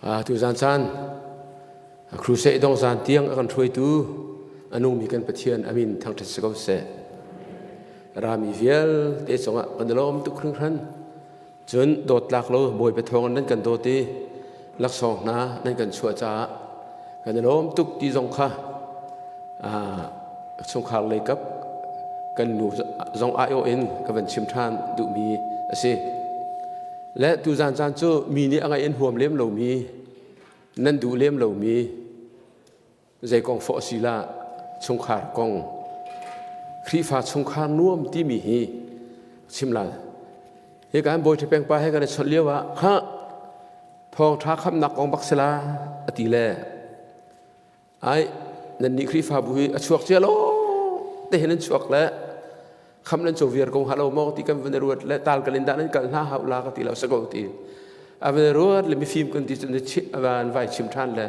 Tuzan caan crusade dong zan tiang a kan hruaitu a nungmi kan Pathian amin thangṭhat si ko seh. Rami vialte cungah kan i lawm tuk hringhran. Cun dawtlak lo Bawipa thawng nan kan dawt i laksawng hna nan kan chuah caah kan i lawm tuk ti zong kha chungkhar lei kap kan nu zong aiawh in ka van chim ṭhan duhmi a si. Le tuzan caan cu mi nih a ngaih in huam lem lomi, nan duh lem lomi zei kong fawh si lah chungkhar kong Khrihfa chungkhar nuam timi hi chim la. Hi kan bawi ṭhapeng pa he kan i chawnh lio ah kha thawngṭha khamnak kong bak sila a ti le Ai nan nih Khrihfabu hi a chuak cia lo te hin an chuak le kham nan co viar ko hnga lo maw ti kan van ruat le tal kalin dah nan kal hna hau la ka ti lo sa ko ti a van ruat le mifim kan ti cun van vai chim than le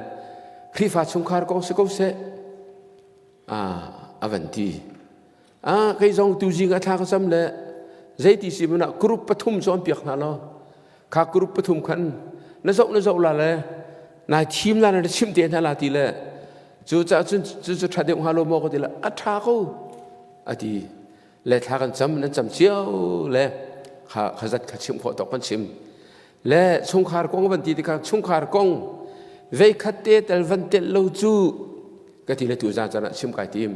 Khrihfa chungkhar kong si ko seh a a van ti a kei zong tu zing a thla ka cam le zeiti si mana group pathum cawn piak hna law kha group pathum khan na zoh na zoh la le nai thim la na chim te hna la ti le cu ca cun cu cu ṭha deuh hnga lo maw ka ti le a ṭha ko a ti le thla kan cam nan cam cio le kha kha zat kha chim khawh tawk kan chim le chungkhar kong van ti tikah chungkhar kong vei khat te tel van tel lo cu ka ti le tu zan caan ah chim kai tim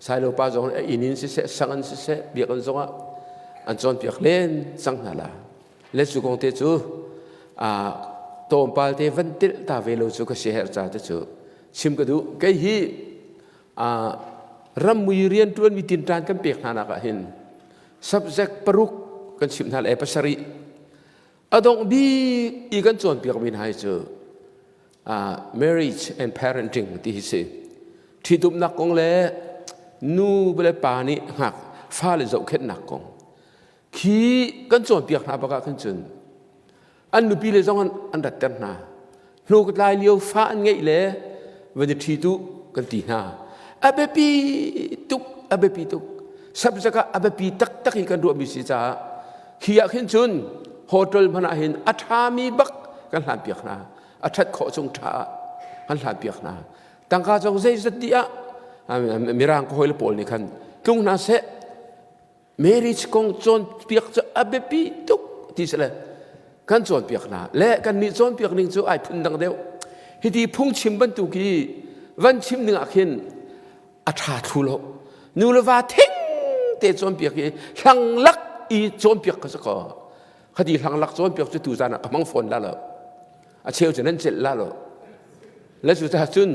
Sailo pa zong inn in siseh sang in siseh biakinn zongah an cawnpiak len cang hna la le cu kong te cu a tlawmpal te van tilh ta ve lo cu ka si herh ca te cu chim ka duh kei hi a rammui rian tuan mi tinṭan kan pek hna nak ah hin subject paruk kan chimh hna le pasarih a dongh bik i kan cawnpiak mi hna hi cu marriage and parenting ti hi si ṭhitumnak kong le nu le pa nih hngak fale zohkhenhnak kong khi kan cawnpiak hna bak ah khan cun an nupi le zong an ratter hna hnuk tlai lio fa an ngeih le van i ṭhi tu kan ti hna a biapi tuk a biapi tuk subject ah a biapi taktak i kan ruahmi si caah khi ah khin cun hotel hmanh ah hin a ṭhami bak kan hlanpiak hna a ṭhat khawh chung ṭha ah kan hlanpiak hna tangka zong zeizat dih ah mirang ka hawile pawl nih khan tlung hna seh marriage kong cawnpiak cu a biapi tuk ti si le kan cawnpiak hna le kan nih cawnpiak ning cu ai phun dang deuh hiti phungchim bantuk hi van chim ning ah khin a ṭha thlu lo nu le va thing te cawnpiak hi hlanglak i cawnpiak ka si ko khati hlanglak cawnpiak cu tu zan ah ka hmang fawn la lo a cheu cu nan celh la lo le cu ta cun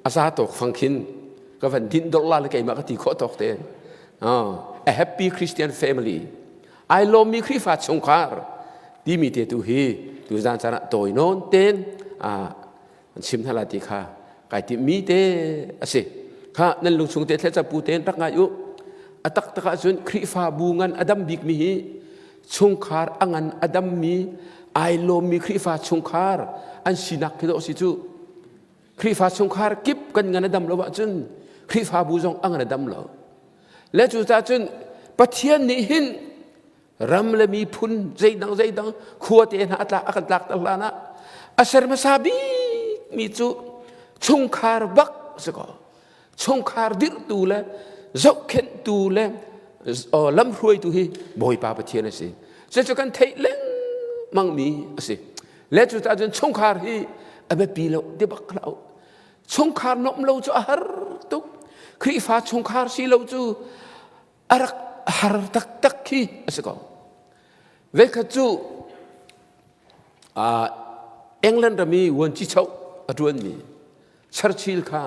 a za tawk fang khin ka van dinh dor la le keimah ka ti khawh tawk te a happy Christian family ai lawmmi Khrihfa chungkhar timi te tu hi tu zan caan ah tawi nawn ten an chim hna la ti kha kai ti mi te a si kha nan lungchung te thle pu ten rak ngai u a tak tak ah cun Khrihfabu ngan a dam bik mi hi chungkhar a ngan a dam mi ai lawmmi Khrihfa chungkhar an sinak khi dawh si cu Khrihfa chungkhar kip kan ngan a dam lo ahcun Khrihfabu zong a ngan a dam lo le cu cah cun Pathian nih hin ram le miphun zeidang zeidang khua te hna a tlak a kan tlak ter hlan ah a ser hmasa bik mi cu chungkhar bak si ko chungkhar dirhtu le zohkhenhtu le lamhruaitu hi Bawipa Pathian a si cucu kan theih lengmang mi a si le cu cun chungkhar hi a biapi lo ti bak lo chungkhar nuamh lo cu a har tuk Khrihfa chungkhar si lo cu a rak har taktak khi a si ko veikhat cu England ram i vuanci choh a ṭuanmi Churchill kha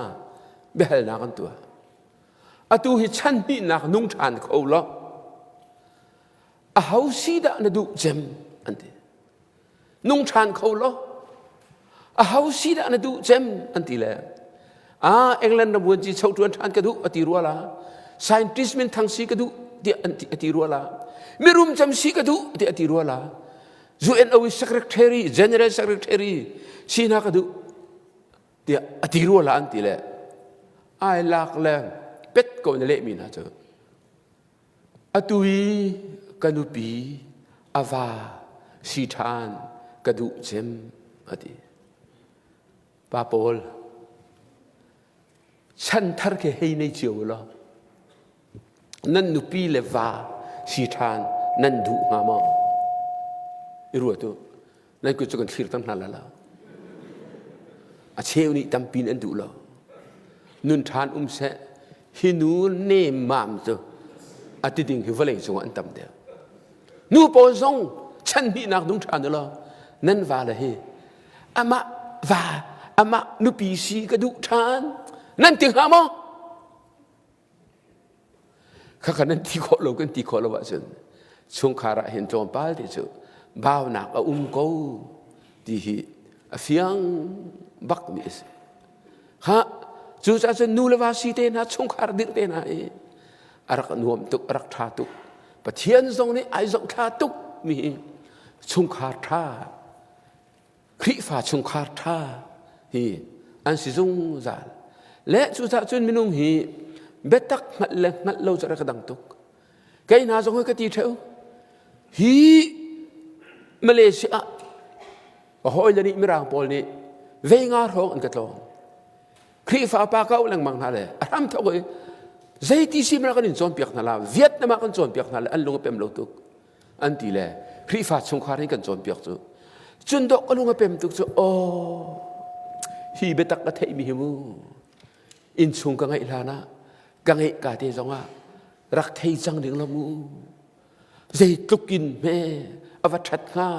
biahalnak an tuah atu hi chan hnihnak nung ṭhan kho law aho si dah na duh cem an ti nung ṭhan kho law aho si dah na duh cem an ti le ah England ram vuanci cho ṭuan ṭhan ka duh a ti rua la scientist min thang si ka duh tiah an ti a ti rua la mirum cem si ka duh tiah a ti rua la UNO secretary general secretary si hna ka duh tiah a ti rua la an ti le ai lak le pet ko na lehmi hna cu atu i ka nupi a va si ṭhan ka duh cem a ti. Pa pawl chan thar khi hei nei cio law nan nupi le va si ṭhan nan duh hnga maw? I ruat u. Nan kut cu kan thlir tam hna la lo. A cheu nih tampi in an duh lo. Nun ṭhan um seh hi nu nemmam cu a ti ding hi vawlei cungah an tam deuh. Nu pawl zong chan hnihnak nung ṭhan u law nan vale hi amah va amah nupi si ka duh ṭhan nan ti hnga maw? Khakha nan ti khawh lo kan ti khawh lo ahcun chungkhar ah hin tlawmpal te cu baunak a um ko ti hi a fiang bak mi a si. Ha cucaah cun nu le va si te hna chungkhar dirh te hna i a rak nuam tuk a rak ṭha tuk Pathian zong nih ai zohthla tuk mi hi chungkhar ṭha Khrihfa chungkhar ṭha hi an si zungzal. Le cucaah cun minung hi biatak hngalh le hngalh lo cu rak dang tuk. Kei hna zong hi ka ti ṭheo. Hi Malaysia ah ka hawile nih Mirang pawl nih vei nga hrawng an ka tlawng. Khrihfa pa ka auh lengmang hna le a hram thok i zeiti si kan in cawnpiak hna la Vietnam ah kan cawnpiak hna le an lung a pem lo tuk. An ti le Khrihfa chungkhar in kan cawnpiak cu cun dawh ka lung a pem tuk cu aw hi biatak ka theihmi hi mu innchung ka ngeih hlan ah ka ngeih ka te zongah rak thei cang ding lo mu zeitluk in hme a va ṭhat hnga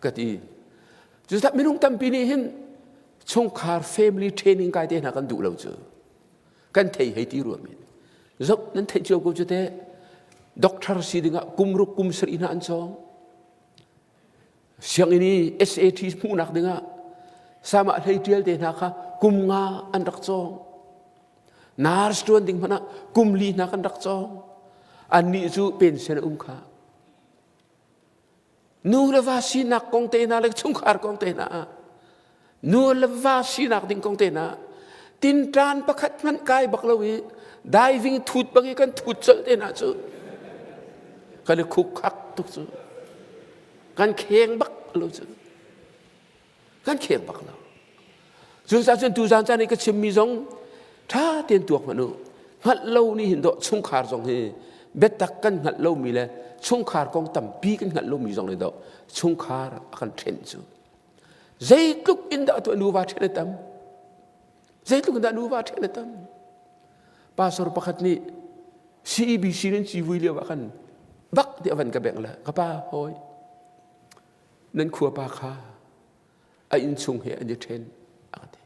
ka ti cucaah minung tampi nih hin chungkhar family training kai te hna kan duh lo cu kan thei hei ti ruam in zoh nan theih cio ko cu teh doctor si dingah kum ruk kum sarih hna an cawng sianginn i SAT hmuhnak dingah sama hlei tial te hna kha kum nga an rak cawng nurse tuan ding hmanh ah kum li hna kan rak cawng annih cu pension a um kha Nu le va sinak kong te hna le chungkhar kong te hna ah nu le va sinak ding kong te hna tinṭan pakhat hmanh kai bak lo i diving thut bang i kan thut colh te hna cu kan i khuk khak tuk cu kan kheng bak lo cu kan kheng bak lo cucaah cun tuzaan caan i ka chimmi zong ṭha tein tuak hmanh u hngalh lo nih hin dawh chungkhar zong hi biatak kan hngalh lomi le chungkhar kong tampi kan hngalh lomi zong nih dawh chungkhar a kan ṭhen cu zeitluk in dah tuah nuva ṭhen a tam zeitluk in dah nuva ṭhen a tam pastor pakhat nih CEBC nan civui lio ah khan bak ti a van ka bengh le ka pa hawi Nan khuapa kha a innchung he an i ṭhen a ka ti.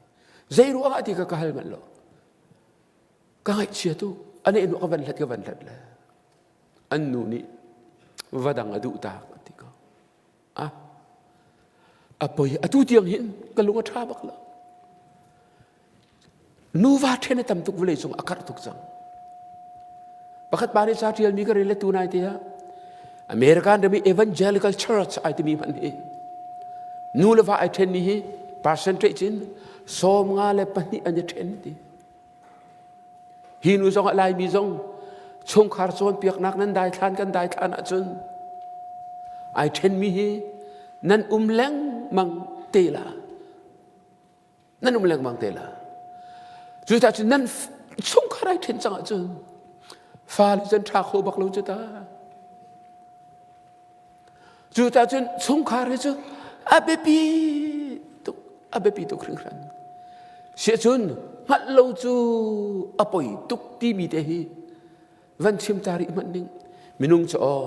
Zei ruangah ti ka ka hal manh lo. Ka ngaihchia tu a nehnu ka van hlat ka van hlat le an nu nih va dang a duh tak a ti ko. Ah, a poi atu tiang hin ka lung a ṭha bak lo. Nuva ṭhen a tam tuk vawlei cung a karh tuk cang. Pakhat pa nih ca ṭialmi ka rel le tu nai te ah American ram i Evangelical Church ai timi hmanh hi nu le va ai ṭhenmi hi percentage in 52 an i ṭhen ti. Hi nu zong ah Laimi zong chungkhar cawnpiaknak nan daithlan kan daithlan ahcun ai ṭhenmi hi nan um lengmang te la. Nan um lengmang te la. Cucaah cun nan chungkhar ai ṭhen cang ahcun fale cu an ṭha kho bak lo cu ta. Cucaah cun chungkhar hi cu a biapi tuk, a biapi tuk hringhran. Siahcun hngalh lo cu a poi tuk timi te hi van chim ta rih hmanh ding. Minung cu aw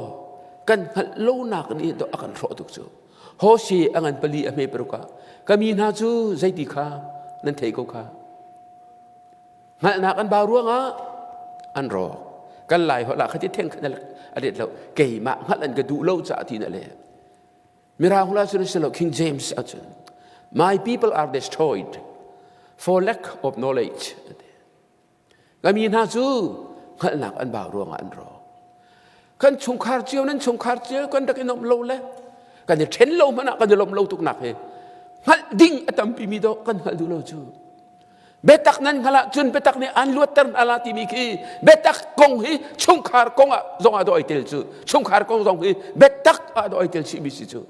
kan hngalh lonak nih a kan hrawh tuk cu. Hose a ngan pali a hme paruk ah ka mi hna cu zeiti kha nan thei ko kha. Hngalhnak an bau ruangah an rawk. Kan lai holh ah khati theng khan a let lo. Keimah hngalh an ka duh lo caah ti na le. Mirang holh ahcun a si lo King James ahcun My people are destroyed for lack of knowledge. Ka mi hna cu hngalhnak an bau ruangah an rawk. Kan chungkhar cio nan chungkhar cio kan rak i nuamh lo le kan i ṭhen lo hmanh ah kan i lawmh lo tuknak hi hngalh ding a tampi mi dawh kan hngalh duh lo cu. Biatak nan hngalh ahcun biatak nih an luatter hna la timi khi biatak kong hi chungkhar kong ah zong ah dawh ai tel cu. Chungkhar kong zong hi biatak ah dawh ai tel chihmi si cu.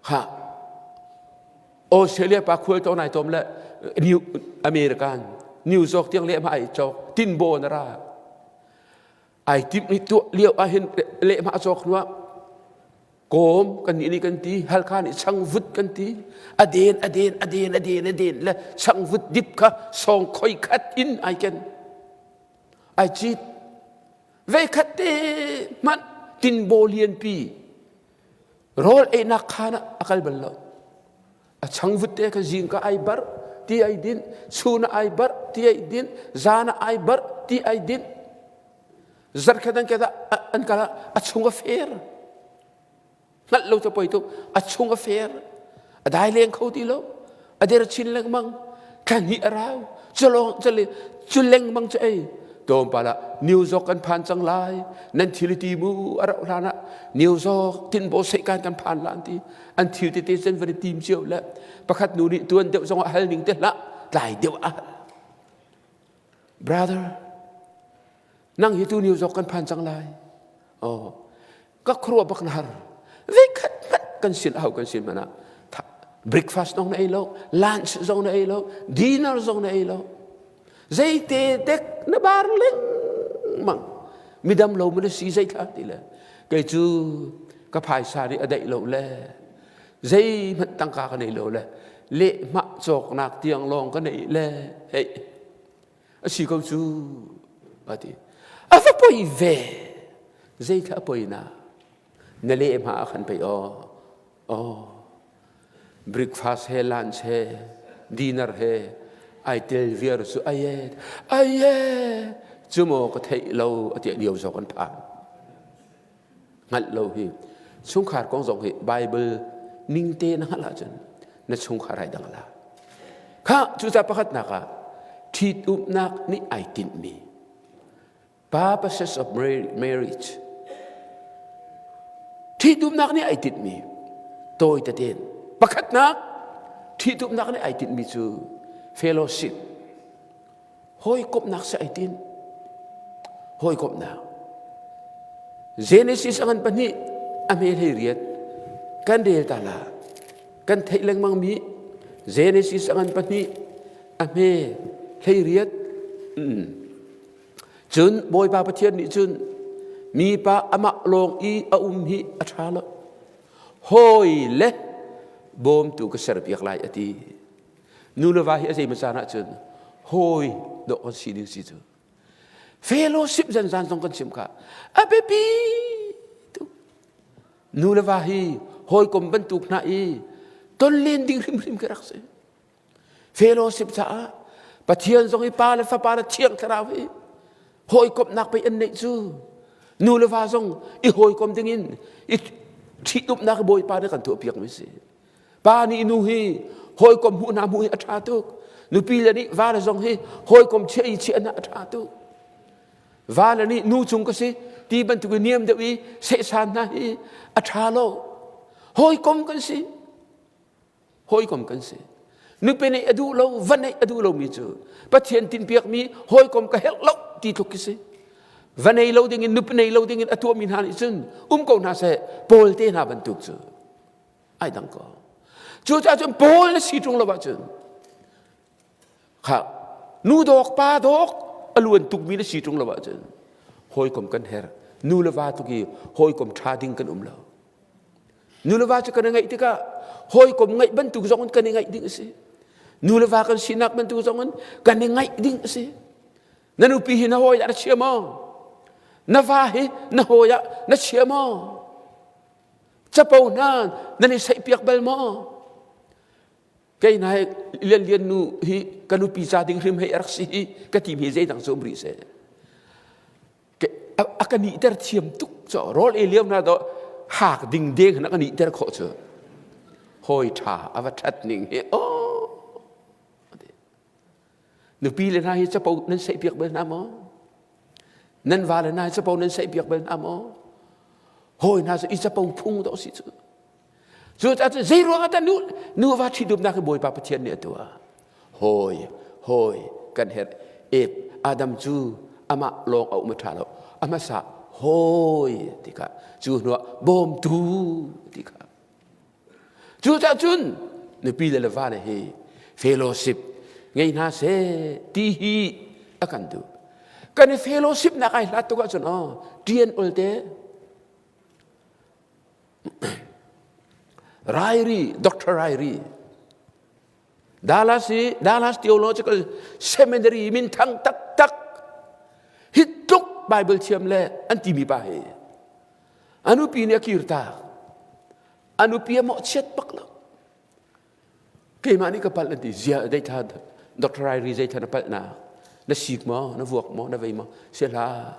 Ha. Australia pa khual to nai tom le New American New York tiang le ma ai cawk tinbo na ra ai tim ni tu lio ah hin le ma cawk nuah kawm kan nih nih kan ti halkha nih changvut kan ti a den a den a den a den a den le changvut dip kha song khoi khat in ai ken ai cit ve khat te hmanh tinbo lianpi rawl einak khaan ah a kal bal lo a changvut te kha zingka ai bar ti ai din chun ai bar ti ai din zan ai bar ti ai din zarkhat an keda an kala a chung a fer hngalh lo cu poi tuk a chung a fer a dai leng kho ti lo a der chin lengmang thla hnih a rau culong cule cu lengmang cu ei tlawmpal ah New York kan phan cang lai nan thil ti mu a rauh hlan ah New York tinbaw sehkan kan phan la an ti an thil tete cun van i tim cio le pakhat nu nih tuan deuh zong ah hal ning te hlah tlai deuh ah brother nang hi tu New York kan phan cang lai oh ka khuaruah bak na har veikhat hmanh kan sin hau kan sin hmanh ah breakfast zong na ei lo lunch zong na ei lo dinner zong na ei lo zeite dek na bar lengmang midam lo mu na si zei thla ti le kei cu ka phaisa nih a daih lo le zeihmanh tangka ka nei lo le lehmah cawknak tiang lawng ka nei le hei a si ko cu a ti a va poi ve zei kha a poi na na lehhma ah khan pei aw aw breakfast he lunch he dinner he ai tel viar cu ai ai cu maw ka theih lo a ti lio zong an phan hngalh lo hi chungkhar kong zong hi Bible ning te na hngalh ahcun na chungkhar ai dang la kha cuca pakhatnak ah ṭhitumnak nih ai tinhmi purposes of marriage ṭhitumnak nih ai tinhmi tawi teten pakhatnak ṭhitumnak nih ai tinhmi cu fellowship Hawikomhnak si ai tin. Hawikomhnak. Genesis a ngan pahnih a hme hlei riat kan rel ta la kan theih lengmang mi Genesis a ngan pahnih a hme hlei riat cun Bawipa Pathian nih cun mipa amah lawng i a um hi a ṭha lo hawi le bawmtu ka serpiak lai a ti Nu le va hi a zeimaw caan ahcun hawi dawh kan si ding si cu. Fellowship zanzan zong kan chim kha a biapi tuk. Nu le va hi hawikom bantuk hna i ton len ding hrimhrim khi rak si. Fellowship caah Pathian zong hi Pa le Fapa le Thiang Thlarau hi hawikomhnak pei an neih cu. Nu le va zong i hawikom dingin i ṭhitumnak Bawipa nih kan tuahpiak mi si. Pa nih nu hi hawikom hmuh hna hmuh hi a ṭha tuk. Nupi le nih va le zong hi hawikom chiah i chiah hna a ṭha tuk. Va le nih nu cung ka si ti bantuk i niam deuh i sehsan hna hi a ṭha lo. Hawikom kan si. Hawikom kan si. Nupi nih a duh lo, va neih a duh lomi cu Pathian tinpiakmi hawikom ka herh lo ti tluk khi si. Va nei lo dingin nupi nei lo dingin a tuahmi hna nih cun um ko hna seh Paul te hna bantuk cu. Ai dang ko. Cucaah cun Paul na si ṭung lo ahcun kha nu dawk pa dawk a luan tukmi na si ṭung lo ahcun hawikom kan herh. Nu le va tuk i hawikom ṭha ding kan um lo. Nu le va cu kan i ngaih tikah hawikom ngaih bantuk zong in kan i ngaih ding a si. Nu le va kan sinak bantuk zong in kan i ngaih ding a si. Na nupi hi na hawi ah na chia maw? Na va hi na hawi ah na chia maw? Capo hna nan i saihpiak bal maw? Kei hna hi Lian Lian nu hi ka nupi ca ding hrim hei a rak si hi ka ti mi zeidang cu um rih seh. A ka nihter thiam tuk cu rawl ei lio hna dawh hak ding deng na ka nihter khawh cu. Hawi ṭha a va ṭhat ning hi oh. Nupi le hna hi capo nan saihpiak bal hna maw? Nan vale hna hi capo nan saihpiak bal hna maw? Hawi hna cu i capo phung dawh si cu. Cucaah cun zei ruang ah dah nu nuva ṭhitumnak hi Bawipa Pathian nih a tuah? Hawi, hawi kan herh. Ep Adam cu amah lawng a um a ṭha lo. A hmasa hawi ti kha cu hnuah bawmtu ti kha. Cucaah cun. Nupi le le va le hi fellowship ngei hna seh ti hi a kan duh. Kan i fellowship nak ai hlat tuk ahcun aw ṭian ol te Rairi, Dr. Rairi, Dallas i Dallas Theological Seminary minthang taktak hi tluk Bible thiam le an timi pa hi a nupi nih a kirtak a nupi a mawhchiat bak lo keimah nih ka palh an ti zia zeitha Dr. Rairi zeitha na palh na na sik maw na vuak maw na vei maw sehla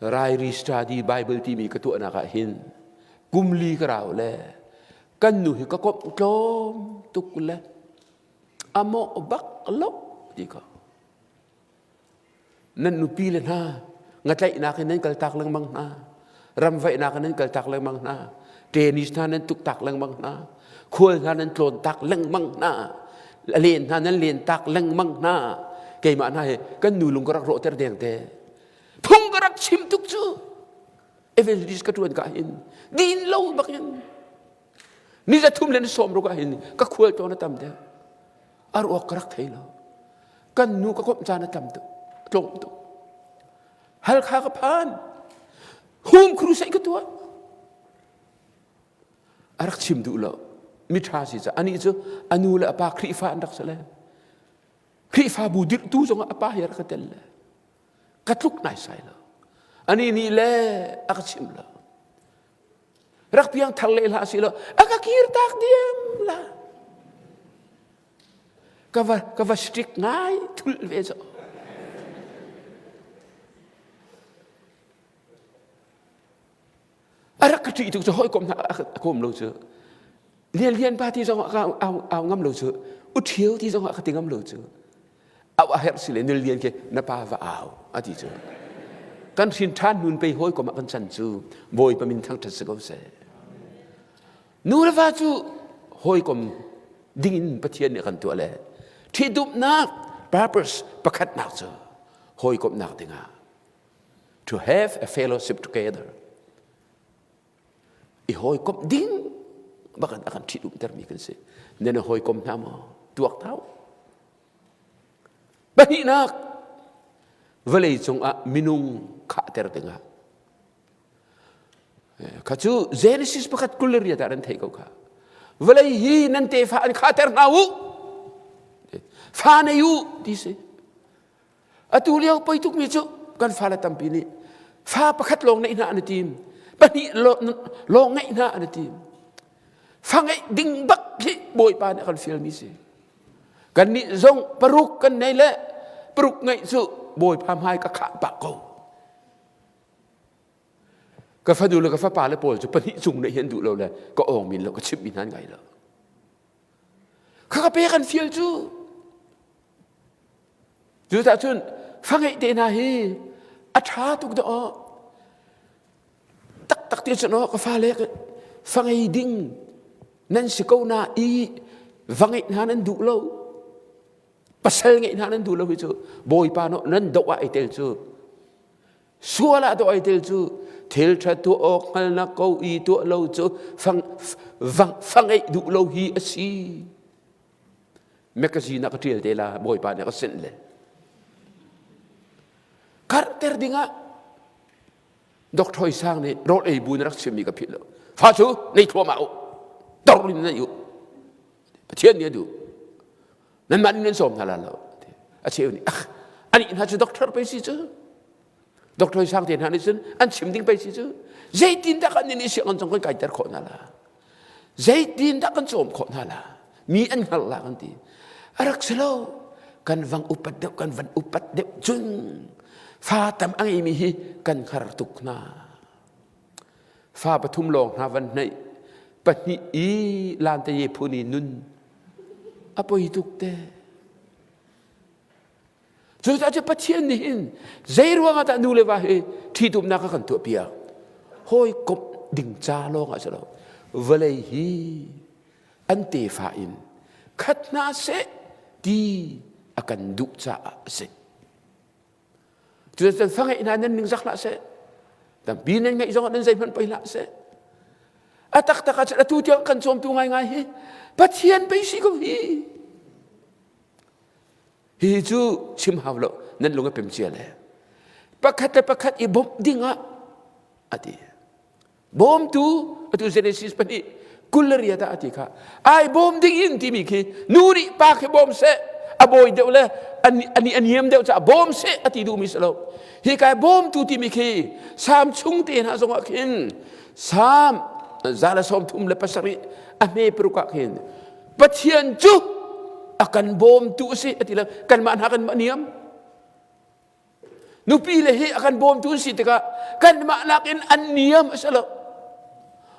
Rairi study Bible timi ka tuahnak ah hin kum li ka rau le Kan nu hi ka komh tlawm tuk le a mawh bak lo ti ko. Nan nupi le hna ngatlaihnak in nan kaltak lengmang hna. Ramvaihnak in nan kaltak lengmang hna. Tennis hna nan tuktak lengmang hna. Khual hna nan tlawn tak lengmang hna. Len hna nan len tak lengmang hna. Keimah hna hi kan nu lung ka rak rawhter deng te. Phung ka rak chim tuk cu. Evangelist ka ṭuan ka hin din lo bak in ni za thum le ni sawm ruk ah hin ka khual tawn a tam deuh ar awk ka rak thei lo kan nu ka komh caan a tam tuk tlawm tuk halkha ka phan hum crusade ka tuah a rak chim duh lo mi ṭha si ca anih cu a nu le a pa Khrihfa an rak si le Khrihfabu dirhtu zongah a pa hi a rak tel le ka tluk naisai lo ani nih le a ka chim lo rak piang thar le hlah si lo a ka kir tak diam la ka va ka va strict ngai thul ve zo a rak ka ṭih tuk cu hawikom hna a kom lo cu lian lian pa ti zong ah au au ngam lo cu u ṭhio ti zong ah ka ti ngam lo cu au a herh si le nil lian ke na pa va au a ti cu kan hrin ṭhan nun pei hawikom ah kan chan cu bawipa min thangṭhat si ko seh nu le va cu hawikom dingin Pathian nih kan tuah le ṭhitumnak purpose pakhatnak cu hawikomhnak dingah to have a fellowship together i hawikomh ding bakan a kan ṭhit umtermi kan si nan i hawikom hna maw tuak thau pahnihnak vawlei cungah minung khahter dingah kha cu Genesis pakhat 28 ah nan theih ko kha vawlei hi nan tefa an khahter hna u fa nei u ti si Atu lio poi tukmi cu kan fale tampi nih fa pakhat lawng neih hna an i tim, pahnih lawng ngeih hna an i tim. Fa ngeih ding bak hi Bawipa nih a kan fialmi si. Kannih zong paruk kan nei le paruk ngeih cu Bawipa hmai ka khah pah ko. Ka fanu le ka fapa le pawl cu pahnih cung neih hi an duh lo le ka awng min lo ka chimhmi hna an ngai lo. Kha ka pe kan fial cu. Cucaah cun fa ngeih te hna hi a ṭha tuk dah aw. Taktak ti cun aw ka fale fa ngei ding nan si ko na i va ngeih hna nan duh lo. Pasal ngeih hna nan duh lo hi cu Bawipa no nan doh ah ai tel cu. Sual ah doh ai tel cu thil ṭha tuah awk hngalnak ko i tuah lo cu fang, fa ngeih duh lo hi a si. Magazine ah ka ṭial te la Bawipa nih a ka senh le. Karhter dingah Dr. Hoi Sang nih rawl ei bu na rak chimmi ka philh lo. Fa cu nei thluahmah u. Tor in nan u. Pathian nih a duh. Nanmah nih nan sawm hna la lo. A cheu nih ah anih hna cu doctor pei si cu. Doctor Hoi Sang te hna nih cun an chim ding pei si cu. Zeitin dah kan nih sianginn zong kan kaiter khawh hna la. Zeitin dah kan cawm khawh hna la. Mi an hngalh la kan ti. A rak si lo. Kan vang upat deuh kan van upat deuh cun fa tam a ngeimi hi kan hngar tuk hna. Fa pathum lawng hna van hneih pahnih i lan te ye phun i nun a poi tuk te. Cucaah cu Pathian nih hin zei ruangah dah nu le va hi ṭhitumnak a kan tuahpiak? Hawikomh ding ca lawng ah si lo. Vawlei hi an tefa in khat hna seh ti a kan duh caah a si. Cucaah fa ngeih hna nan ningzak hlah seh. Tampi nan ngeih zongah nan zeihmanh poi hlah seh. A taktak ah cun atu tiang kan cawmtu ngaingai hi Pathian pei si ko hi. Hihi cu chim hau lo nan lung a pem cia le. Pakhat le pakhat i bawmh ding ah a ti. Bawmtu atu Genesis pahnih 28 ah a ti kha ai bawm ding in timi khi nu nih pa khi bawm seh a bawi deuh le ani a niam deuh caah bawm seh a ti duhmi si lo hi kai bawmtu timi khi Salm chung te hna zongah khin Salm 137 a hme paruk ah khin Pathian cu a kan bawmtu a si a ti le kanmah hna kan mah niam Nupi le hi a kan bawmtu an si tikah kanmah nakin an niam a si lo.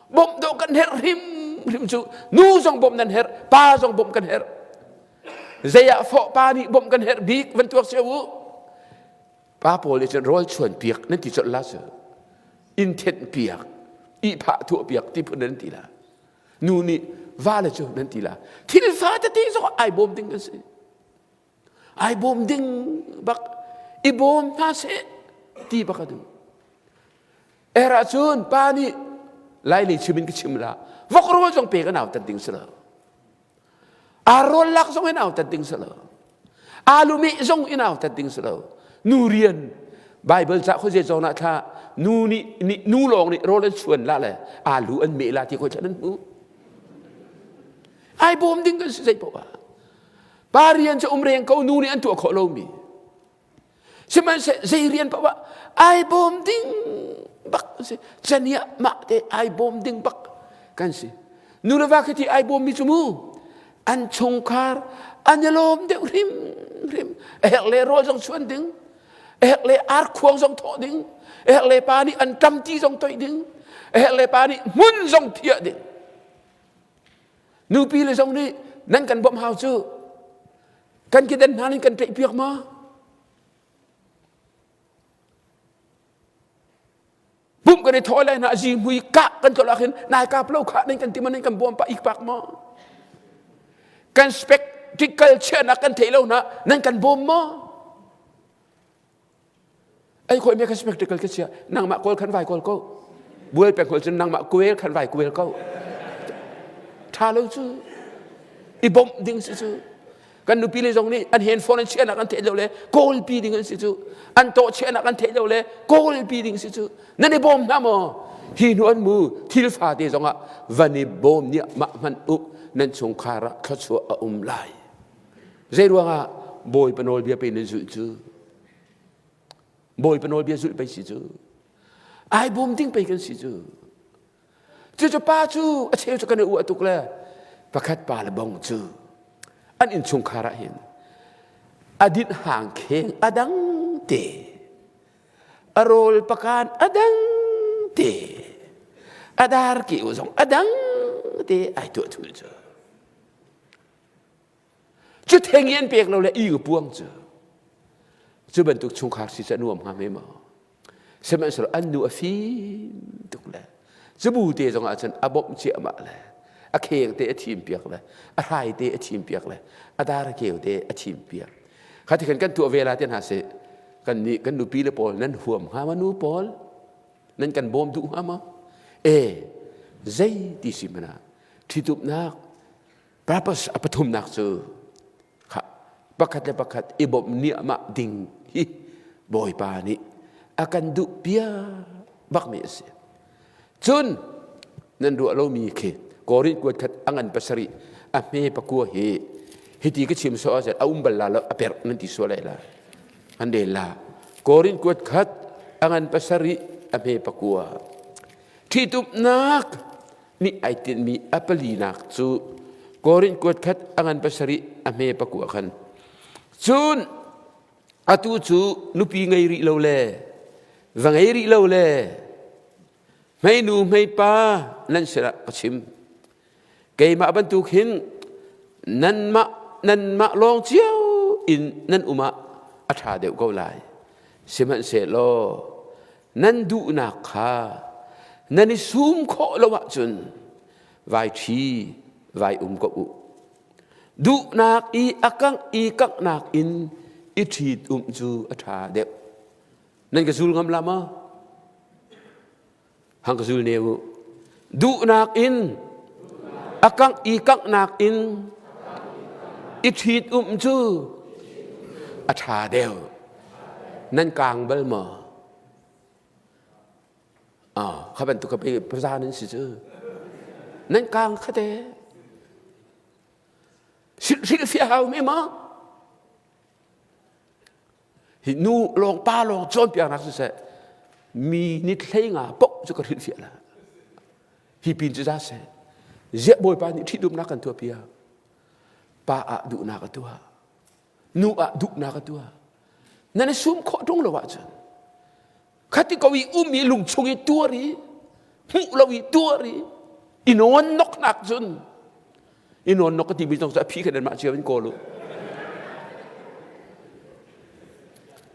Bawmh dawh kan herh hrimhrim cu nu zong bawmh nan herh, pa zong bawmh kan herh. Zei ah fawh pa nih bawmh kan herh bik van tuak cio u. Pa pawl nih cun rawl chuan piak nan ti colh la cu. Inn thenh piak, ihphah thuah piak ti phun nan ti la. Nu nih va le cu nan ti la. Thil fa tete zong ai bawm ding kan si. Ai bawm ding bak i bawm hna seh ti bak a duh. Er ahcun pa nih Lailei chim in ka chim la vok rawl zong pek an autat ding si lo. Ar rawl lak zong in autat ding si lo. Alu meh zong in autat ding si lo. Nu rian Bible ca khuaze zawn ah thla nu nih nu lawng nih rawl an chuan la le alu an meh la ti khoi thla nan hmu. Ai bawm ding kan si zei poah ah. Pa rian cu um reng ko nu nih an tuah khawh lomi. Sihmanhseh zei rian paoh ah ai bawm ding bak si. Caniah mah te ai bawm ding bak kan si. Nu le va khi ti ai bawmmi cu mu an chungkhar an i lawm deuh hrim hrim. A herh le rawl zong chuan ding. A herh le arkhuang zong thawh ding. A herh le pa nih an ṭam ti zong toih ding. A herh le pa nih hmun zong thiah ding. Nupi le zong nih nan kan bawmh hau cu kan kedan hna nih kan ṭaih piak ma? Pumh kan i thawh lai hna zi mui kah kan tlolh ah khin nai kap lo khah nan kan ti ma nan kan bawm pa ik pak ma? Kan spectacle chiahnak kan theih lo hna nan kan bawm ma? Ei khoi me kha spectacle ka chia nangmah kawl khan vai kawl ko bual pek hol cun nangmah kuel khan vai kuel ko tha lo cu i bawmh ding si cu kan nupi le zong nih an handphone an chiahnak an theih lo le kawl pi ding an si cu an tawh chiahnak an theih lo le kawl pi ding si cu nan i bawm hna maw hi hnu an mu thil fate zongah van i bawm nih mah hmanh u nan chungkhar ah thluachuah a um lai zei ruangah bawipa nawlbia pe nan zulh cu Bawipa nawlbia zulh pei si cu. Ai bawm ding pei kan si cu. Cucu pa cu a cheu cu kan i uah tuk le pakhat pa le bong cu an innchungkhar ah hin a dinh hang kheng a dang te a rawl pakan a dang te a dar ki zong a dang te ai tuah thul cu Cu theng i an pek lo le i puang cu cu bantuk chungkhar si cu a nuam hnga hme maw? Sihmanhsehlaw an nu a fim tuk le cubu te zong ah cun a bawmh ciahmah le a kheng te a thim piak le a hrai te a thim piak le a dar keu te a thim piak. Kha ti khan kan tuah ve la te hna sih kan nih kan nupi le pawl nan huam hnga ma nu pawl nan kan bawm duh hnga maw? E zei ti si hmanh ah ṭhitumnak Purpose a pathumnak cu kha pakhat le pakhat i bawmh niahmah ding hi Bawipa nih a kan duh piak bakmi a si. Cun nan ruah lomi khi Korin kuat khat a ngan pasarih a hme pakua hi hiti ka chim so ahcun a um bal la lo a perh nan ti sual lai la an rel la Korin kuat khat a ngan pasarih a hme pakua ṭhitumnak nih ai tinhmi a palinak cu Korin kuat khat a ngan pasarih a hme pakua khan cun atu cu nupi ngei rih lo le va ngei rih lo le hmeinu hmeipa nan sinah ka chim keimah bantuk hin nanmah nanmah lawng cio in nan um ah a ṭha deuh ko lai sihmanhsehlaw nan duhnak kha nan i sum khawh lo ahcun vai ṭhi vai um ko u. Duhnak i a kangh i kanghnak in i ṭhit um cu a ṭha deuh. Nan ka zul ngam la maw? Hang ka zul ne u. Duhnak in a kangh i kanghnak in i ṭhit um cu a ṭha deuh. Nan kaang bal maw? Ah, kha bantuk kha pei paza nan si cu. Nan kaang kha te. Hrilhfiah hau me ma? Hi nu lawng pa lawng cawnpiaknak siseh mi ni thlei nga poh cu ka hrilhfiah la. Hi pin cu za seh. Ziah Bawipa nih ṭhitumnak kan tuah piak. Pa ah duhnak a tuah. Nu ah duhnak a tuah. Nan i sum khawh ṭung lo ahcun khati ko i um i lungchung i tuar i hmuh lo i tuar i i nawn noknak cun i nawn nok ka timi zong cu a phi kha nanmah cio in kawl u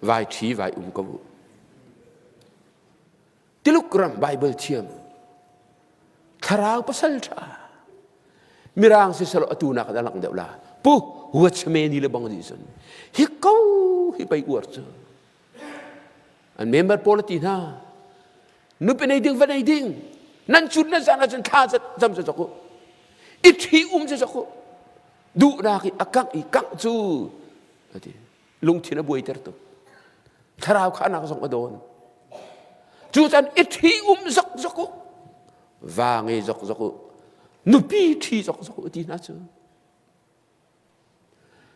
vai ṭhi vai um ko u Tiluk ram Bible thiam thlarau pasal ṭha mirang si selo atu nak a lang deuh la pu huachme ni le bang di cun hi ko hi pei uar cu An member pawl a ti hna. Nupi nei ding va nei ding. Nan cut nan zan ahcun thla zam cu zok u. I ṭhi um cu zok u. Duhnak i a kangh i kangh cu a ti. Lungthin a buaiter tuk. Thlarau khahnak zong a dawn. Cu can i ṭhi um zok zok u. Va ngei zok zok u. Nupi ṭhi zok zok u ti hna cu.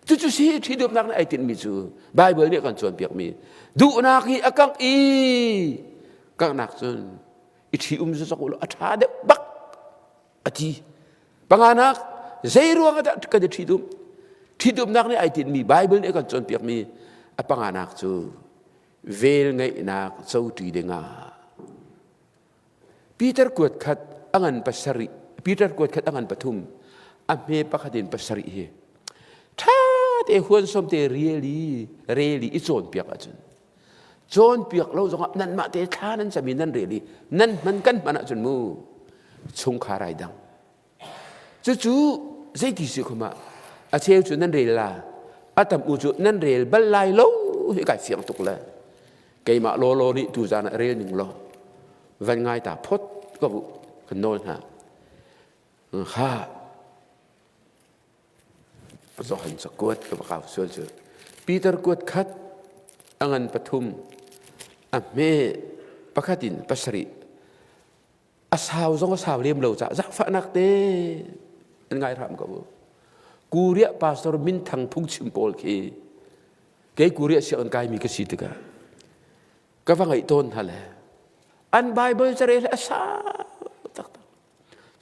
Cucu si ṭhitumnak nih ai tinhmi cu Baibal nih a kan cawnpiakmi duhnak hi a kangh i kanghnak cun i ṭhi um zok u law a ṭha deuh bak a ti. Panganak zei ruang ah dah kan i ṭhitum? Ṭhitumnak nih ai tinhmi Baibal nih a kan cawnpiakmi a panganak cu velngeihnak coṭi dingah Peter kuat khat a ngan pasarih Peter kuat khat a ngan pathum a hme pakhat in pasarih hi ṭha te huan som te rial i rel i i cawnpiak ahcun cawnpiak lo zongah nanmah te thla nan cam i nan rel i nan hman kan hman ahcun mu chungkhar ai dang Cucu zeiti si khum ah a cheu cu nan rel la a tam u cu nan rel bal lai lo hi kai fiang tuk le keimah lawlaw nih tu zan ah rel ning law van ngai ta phot ko bu kan nawl hna ha Johan cakuat ka va kau sual cu Peter kuat khat a ngan pathum a hme pakhat in pasarih a sau zong a sau lem lo caah zaangfahnak te an ngai hram ko Korea pastor minthang phungchim pawl khi kei Korea sianginn kaimi ka si tikah ka va ngaih tawn hna le an Bible carel a sau taktak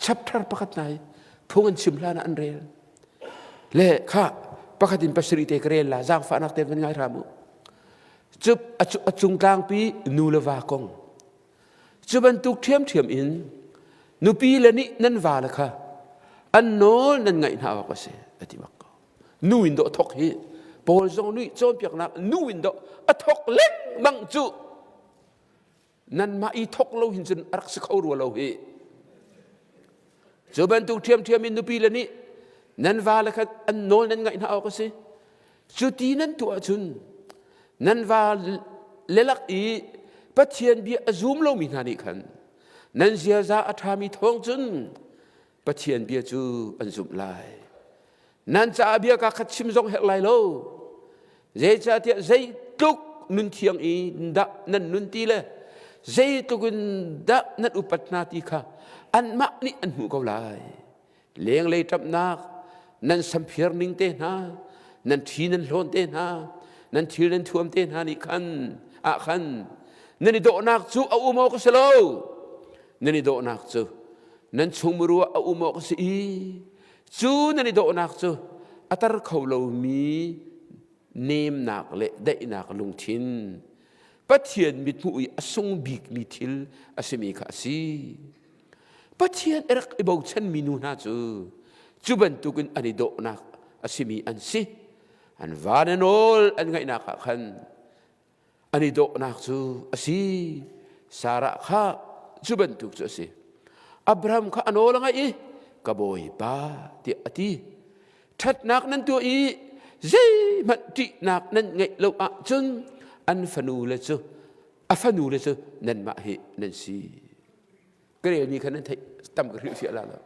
chapter pakhat nai phung an chim hlan ah an rel le kha pakhat in pasarih te ka rel la zaangfahnak te van ngai hram u cu a cung tlangpi nu le va kong Cu bantuk ṭhiamṭhiam in nupi le nih nan vale kha an nawl nan ngaih hna awk a si a ti bak ko. Nu in dawh thok hi Paul zong nih cawnpiaknak nu in dawh a thok lengmang cu nanmah i thok lo hin cun a rak si kho rua lo hi. Cu bantuk ṭhiamṭhiam in nupi le nih nan vale kha an nawl nan ngaih hna awk a si. Cu ti nan tuah ahcun nan va lelak i Pathian bia a zum lomi hna nih khan nan ziaza a ṭhami thawng cun Pathian bia cu an zumh lai. Nan caah bia kaa khat chim zong herh lai lo. Zeicahtiah zeitluk nun thiang in dah nan nun ti le zeitluk in dah nan upat hna ti kha anmah nih an hmuh ko lai. Lenglei ṭamhnak nan samphir ning te hna, nan ṭhi nan hlawn te hna, nan thil nan thuam te hna nih khan ah khan nan i dawhnak cu a um awk a si lo. Nan i dawhnak cu nan chungmuru ah a um awk a si i cu nan i dawhnak cu a tar kho lomi nemnak le daihnak lungthin Pathian mithmuh i a sung bikmi thil a simi kha a si. Pathian a rak i bochanmi nu hna cu cu bantukin an i dawhnak a simi an si. An van a nawl an ngaihnak ah khan an i dawhnak cu a si. Sarah kha cu bantuk cu a si. Abraham kha a nawl a ngaih i ka bawipa tiah a ti. Ṭhatnak nan tuah i zeihmanh ṭihnak nan ngeih lo ahcun an fanu le cu a fanu le cu nanmah hi nan si. Ka relmi kha nan theih tam ka hrilhfiah la lo.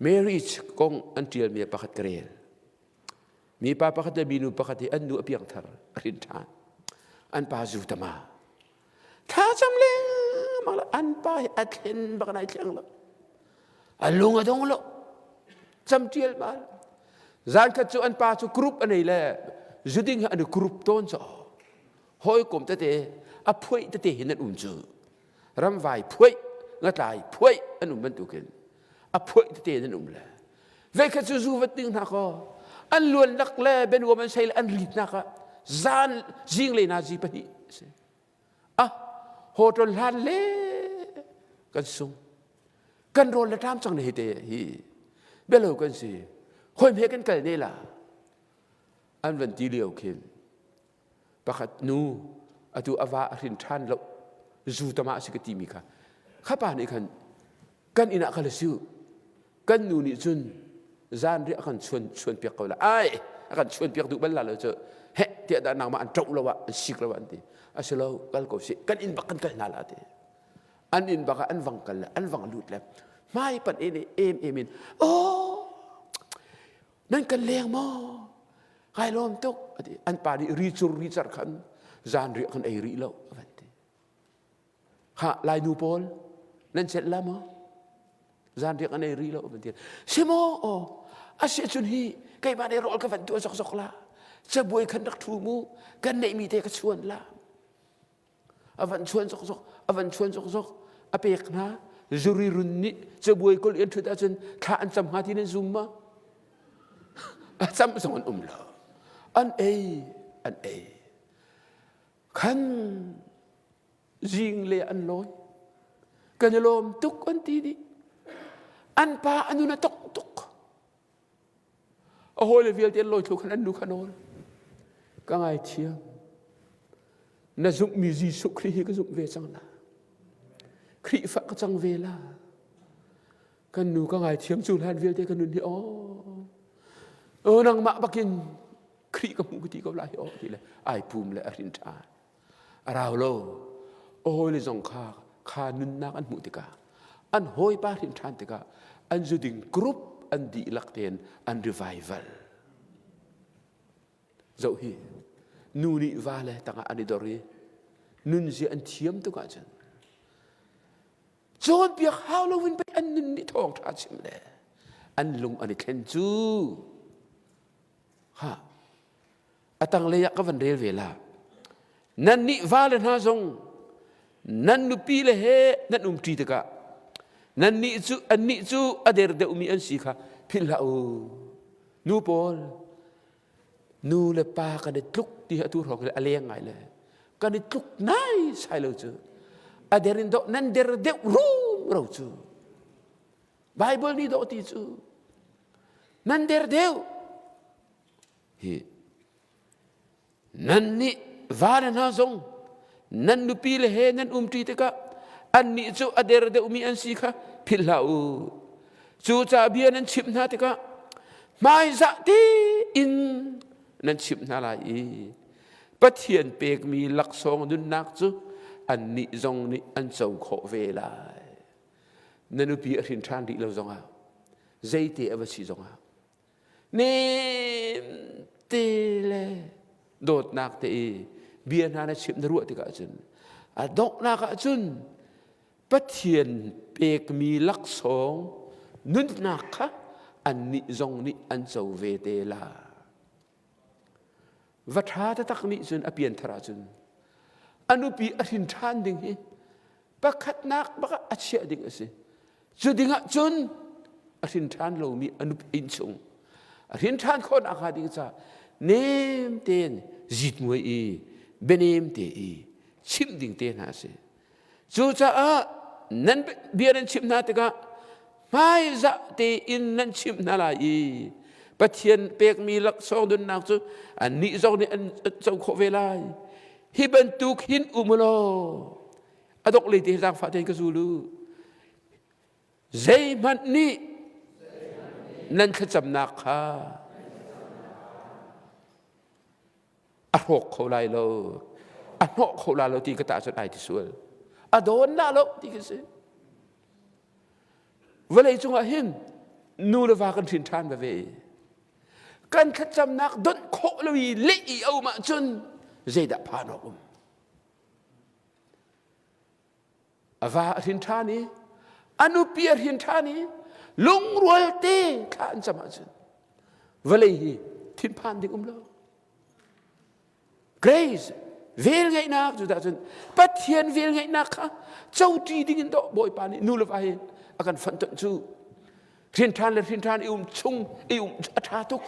Marriage kong an ṭialmi pakhat ka rel. Mipa pakhat le minu pakhat hi an nu a piangthar a hrin ṭhan. An pa zu tama. Thlacam lengmang le an pa hi a thlen bak nai thleng lo. A lung a dong lo. Cam ṭial mal. Zan khat cu an pa cu group a nei le zuding hi an i group tawn caw. Hawikom tete a phuaih tete hin an um cu. Ramvai phuaih, ngatlai phuaih an um bantukin a phuaih tete an um le. Veikhat cu zu vat ding hna kaw an luan lak le benuam an sei le an ritnak ah zan zinglei na zi pahnih si. Ah, hotel hlan le kan sung. Kan rawl le ṭam cang ne hi te hi. Belo kan si. Hoi he kan kal ne la. An van ti lio khin. Pakhat nu atu ava a hrin ṭhan lo zu tama si ka ti mi kha. Kha pa nih khan kan inn ah kal su. Kan nu nih cun zanriah a kan chuan chuan piak ko la. Ai a kan chuan piak duh bal la lo cu. Heh tiah dah nangmah an ṭoh lo ah an sik lo ah an ti. Asilo kal ko si kan inn bak kan kal hna la ti. An inn bak ah an vang kal le an vang lut le hmai pan in em em in oh nan kan leng maw kai lawm tuk ati an pa nih ri cur ri car khan zanriah kan ei rih lo a van ti ha lai nu pawl nan celh la maw zanriah kan ei rih lo a van ti si maw aw a si cun hi keimah nih rawl ka van tuah zokzok la cabuai khan rak thu mu kan neihmi te ka chuan la a van chuan zokzok a van chuan zokzok a pek hna zuri run nih cabuai kol in ṭhut ahcun thla an cam hnga ti nan zum ma a cam zong an um lo an ei an ei khan zing le an lawi kan i lawm tuk an ti dih an pa a nun a tok tuk A hawile vialte an lawi thlu khan an nu kha nawl. Ka ngaithiam. Na zumhmi Jesuh Khrih hi ka zumh ve cang la. Khrihfa ka cang ve la. Kan nu ka ngaithiam cu hlan vialte ka nun hi aw. Aw nangmah bakin Khrih ka hmuh ka ti ko la hi aw ti le ai pum le a hrin ṭhan. A rau lo. A hawile zong kha kha nunnak an hmuh tikah an hawipa hrin ṭhan tikah an zuding group an dihlak tein an revival. Zoh hi nu nih va le tangah an i dor i nunzia an thiam tuk ahcun cawnpiak hau loin pei an nun nih thawngṭha chim le an lung an i thlen cu ha A tanglei ah ka van rel ve la. Nannih vale hna zong nan nupi le he nan umṭi tikah nannih cu annih cu a der deuhmi an si kha philh hlah u. Nu pawl nu le pa kan i tluk ti hi atu hrawng a leng ngai le kan i tluk nai sai lo cu a der in dawh nan der deuh rum ro cu Bible nih dawh ti cu nan der deuh Hi nan nih vale hna zong nan nupi le he nan umṭi tikah annih cu a der deuhmi an si kha philh hlah u. Cucaah bia nan chimh hna tikah hmaizah tein nan chimh hna lai i Pathian pekmi laksawng nunnak cu annih zong nih an co khawh ve lai. Na nupi a hrin ṭhan rih lo zongah zeite a va si zongah Nem te le dawtnak te i bia hna na chimh na ruah tikah cun a donghnak ah cun Pathian pekmi laksawng nunnak kha annih zong nih an co ve te la. Va ṭha taktak nih cun a pianthar ahcun a nupi a hrin ṭhan ding hi pakhatnak bak ah a chiah ding a si. Cu ding ah cun a hrin ṭhan lomi a nupi innchung a hrin ṭhan khawhnak hnga ding caah nem tein zitmuai i bianem te i chimh ding te hna a si. Cucaah nan bia nan chimh hna tikah hmaizah tein nan chimh hna lai i Pathian pekmi laksawng nunnak cu annih zong nih an co khawh ve lai. Hi bantuk hin um u law a dongh lei te zaangfah tein ka zul u. Zeihmanh nih nan thlacamnak kha a hrawk kho lai lo a hnawh kho la lo ti ka tah cun ai ti sual a dawn la lo ti khi si. Vawlei cungah hin nu le va kan hrin ṭhan veve i kan thlacamnak donh khawh lo i leh i a um ahcun zeidah phan awk um? A va a hrin ṭhan i a nupi a hrin ṭhan i lungrual te thla an cam ahcun vawlei hi thinphan ding um lo. Grace velngeihnak cu dah cun Pathian velngeihnak kha coṭi ding in dawh Bawipa nih nu le va hi a kan fonhtonh cu hrin ṭhan le hrin ṭhan i um chung i um a ṭha tuk.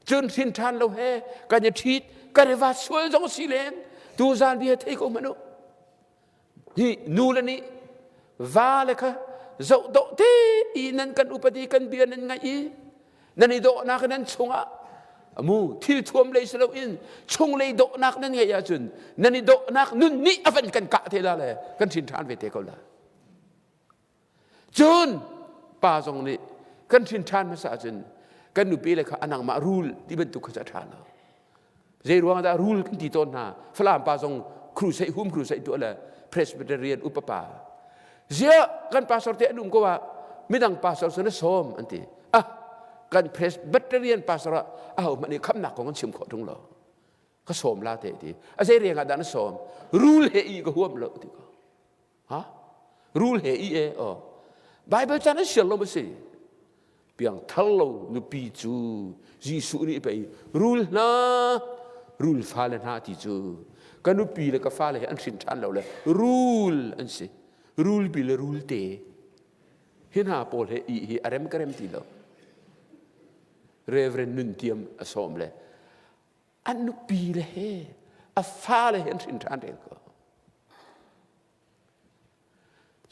Cun hrin ṭhan lo he kan i ṭhit kan i va sual zong si len tu zan bia thei ko hmanh u. Hi nu le nih va le kha zoh dawh te i nan kan upadi kan bia nan ngaih i nan i dawhnak nan chungah mu thil thuam lei si loin chunglei dawhnak nan ngeih ahcun nan i dawhnak nun nih a van kan kah te la le kan hrin ṭhan ve te ko la. Cun pa zong nih kan hrin ṭhan hmasa ahcun kan nupi le kha a nangmah rul ti bantuk kha cu a ṭha lo. Zei ruang dah rul kan ti tawn hna? Falam pa zong crusade hum crusade tuah le Presbyterian upa pa. Ziah kan pastor te an um ko ah midang pastor cu na sawm an ti. Ah kan Presbyterian pastor ah aho hmanh nih khamnak kong an chim khawh ṭung lo. Ka sawm la te ti. A zei riang ah dah na sawm? Rul he i ka huam lo ti ko. Ha? Rul he i e aw. Bible caan an siar lo ma si? Piang thar lo nupi cu Jesuh nih pei rul hna rul fale hna ti cu ka nupi le ka fale he an hrin ṭhan lo le rul an si. Rulpi le rulte hi hna pawl he i hi a rem ka rem ti lo. Reverend Nun Tiam a sawm le an nupi le he a fale he an hrin ṭhan rel ko.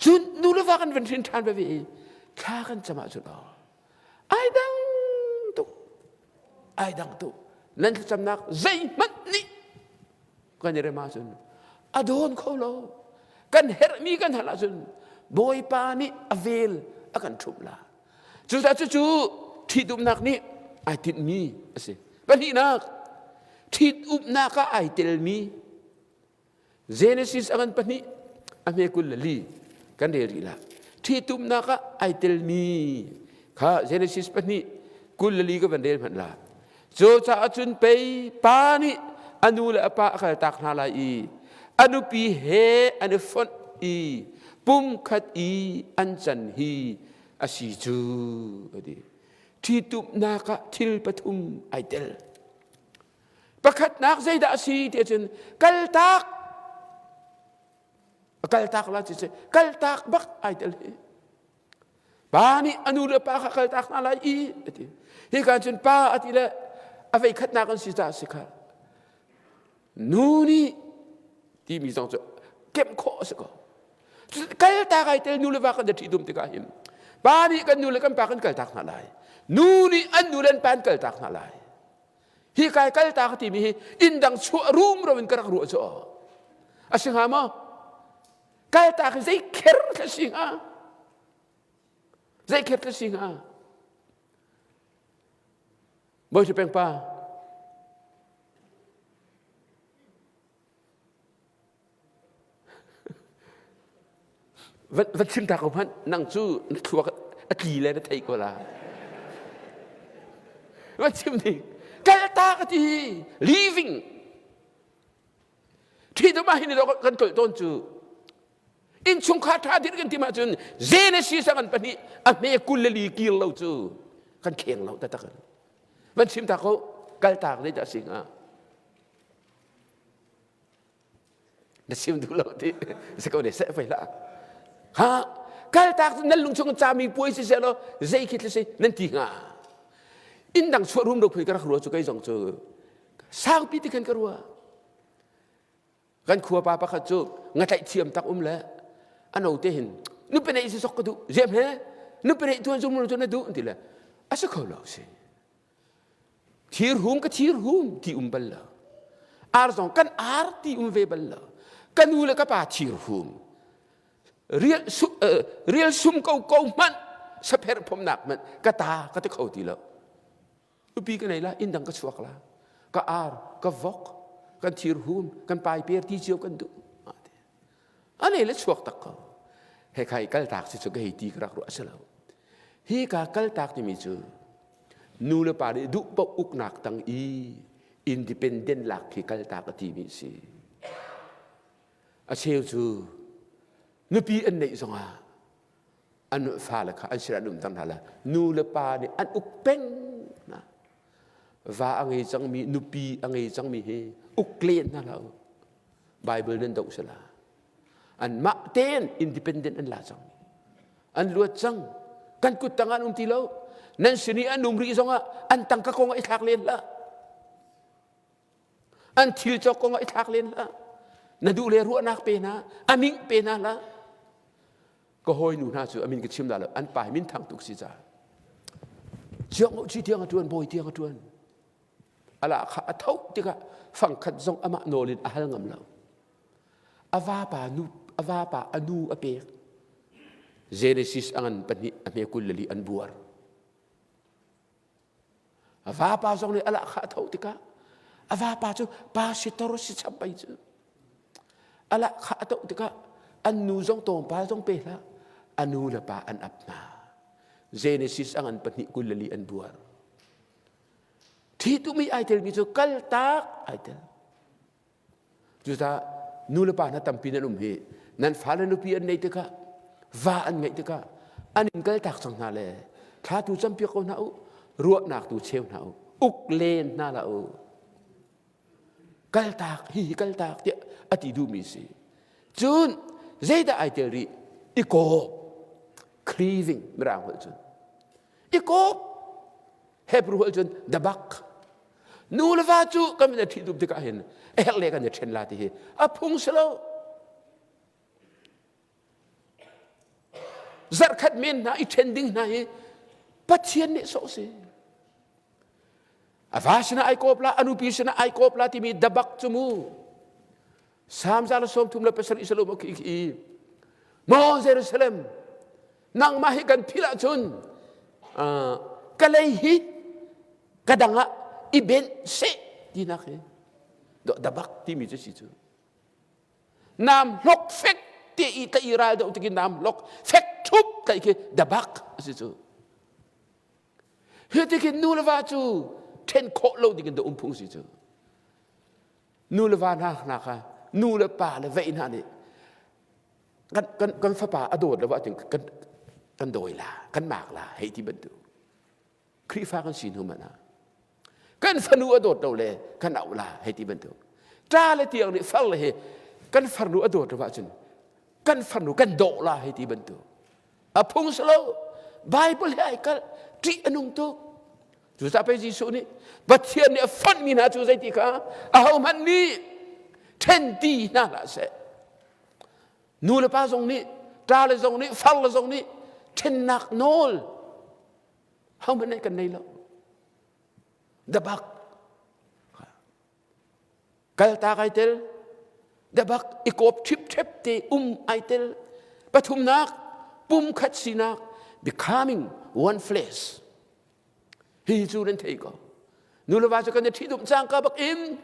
Cun nu le va kan van hrin ṭhan veve i thla kan cam ahcun aw ai dang tuk ai dang tuk nan thlacamnak zeihmanh nih kan i rem ahcun a dawn kho lo kan herhmi kan hal ahcun Bawipa nih a vel a kan ṭhumh la cucaah cucu ṭhitumnak nih ai tinhmi a si pahnihnak ṭhitumnak ah ai telmi Genesis a ngan pahnih a hme 24 kan rel rih la. Ṭhitumnak ah ai telmi kha Genesis pahnih 24 ka van rel hmanh la. Cu caah cun pei pa nih a nu le a pa a kaltak hna lai i a nupi he an i fonh i pumkhat i an can hi a si cu a ti. Ṭhitumnak ah thil pathum ai tel. Pakhatnak zeidah a si ti ahcun kaltak a kaltak la ci kaltak bak ai tel hi. Pa nih a nu le pa kha kaltak hna lai i a ti. Hi ka cun pa a ti le a vei khatnak an si caah si kha. Nu nih timi zong cu kemh khawh a si ko. Kaltak ai tel nu le va kan ṭhi dum tikah hin pa nih kan nu le kan pa kan kaltak hna lai. Nu nih an nu le an pa an kaltak hna lai. Hi kai kalta ka timi hi inn dang chuah rumro in ka rak ruah cu a si hnga maw? Kalta khi zei kher thla si hnga? Zei kher thla si hnga? Bawi peng pa Va chim ta ko hmanh nang cu na thluak a tli le na thei ko la. Va chim ding kalta ka ti leaving thi tu ma hin kan tolh tawn cu innchungkhar tha dir kan tim ahcun Genesis a kan pahnih a hme 24 kir lo cu kan kheng lo taktak van chim ta ko kaltak zei dah si hnga Na chim duh lo ti si ko ne seh fei hlah. Ha kaltak nan lung chung cami puai si seh law zei khi si nan ti hnga. Inn dang chuah rum ro phui ka rak rua cu kei zong cu saupi ti khan ka rua. Kan khua pa pakhat cu ngatlaih thiam tak um le ano te hin nupi neih si sok ka duh zem he nupi neih tuan zum cu na duh ti le a si kho lo si. Thirhum ka thirhum ti um bal lo. Ar zong kan ar ti um ve bal lo. Ka nu le ka pa thirhum. Rial, su, uh, rial sum ko ko hmanh sapher phomnak hmanh ka ta ka ti kho ti lo. Upi ka nei la inn dang ka chuak la. Ka ar, ka vok, kan thirhum, kan paiper ti cio kan duh. Ane le chuak tak ko. Heka i kaltak si cu ka hei ti ka rak ruah a si lo. Hi ka kaltak timi cu nu le pa nih duh paoh uknak tang i independent lak khi kaltak a timi a si. A cheu cu nupi an neih zongah an fale kha an sinah an umter hna le nu le pa nih an uk peng hna. Va a ngei cangmi nupi a ngei cangmi hi uk len hna hlah u. Bible nan doh sila. Anmah tein independent an la cang. An luat cang. Kan kut tang an um ti lo. Nan sin i an um rih zongah an tangka kong ah i thlak len hlah. An thil cawk kong ah i thlak len hlah. Na duh le ruahnak pe hna, a ming pe hna hlah. Ka hawinu hna cu a min ka chim dah lo, an pa hi min thang tuk si caah. Chiang ci tiang a ṭuan, bawi tiang a ṭuan. Ala kha a tho tikah fangkhat zong amah nawl in a hal ngam lo. A vapa nu a vapa a nu a pek. Genesis a ngan pahnih a hme 22 an buar. A vapa zong nih a lahkhah a tho tikah a vapa cu pasitor si chap pei cu. A lahkhah a toh tikah an nu zong tawngpal zong pe hlah. A nu le pa an ap hna. Genesis a ngan pahnih 24 an buar. Ṭhitummi ai telmi cu kaltak ai tel. Cucaah nu le pa hna tampi nan um hi nan fale nupi an neih tikah va an ngeih tikah an in kaltak cang hna le thla tu campiak ko hna u ruahnak tu cheu hna u uk len hna la u kaltak hi hi kaltak tiah a ti duhmi si cun zeidah ai tel rih i kawp cleaving mirang holh cun i kawp Hebrew holh cun dabak nu le va cu kan in ṭhi dup tikah hin a herh le kan i ṭhen la ti hi a phung si lo zarhkhat men hna i ṭhen ding hna hi Pathian nih sawh si a va sinah ai kawp la a nupi sinah ai kawp la timi dabak cu mu Salm za le 37 salom khi khi maw Jerusalem nangmah hi kan philh ahcun ka lei hi ka dang ah i benh seh tinak hi dabak timi cu si cu nam hlok fek te i ta i ral deuh tikin nam hlok fek thup tai khi dabak a si cu hi tikin nu le va cu then khawh lo dingin da um phung si cu Nu le va hna hna kha nu le pa le vei hna nih kan, kan, kan fapa a dawt lo ahcun kan, kan dawi la, kan maak la hei ti bantuk. Khrihfa kan si hnu hmanh ah kan fanu a dawt lo le kan auh la hei ti bantuk. Ṭa le tiang nih far le hi kan farnu a dawt lo ahcun kan farnu kan dawh la hei ti bantuk. A phung si lo. Bible he ai kalh. Ṭih a nung tuk. Cucaah pei Jesuh nih Pathian nih a fonhmi hna cu zeiti kha ahohmanh nih ṭhen ti hna hlah seh. Nu le pa zong nih, ṭa le zong nih, far le zong nih ṭhennak nawl hohmanh nih kan nei lo. Dabak kaltak ai tel, dabak i kawp ṭhipṭhep te um ai tel. Pathumnak pumkhat sinak becoming one flesh. Hi cu nan thei ko. Nu le va cu kan i ṭhitumh cangka bak in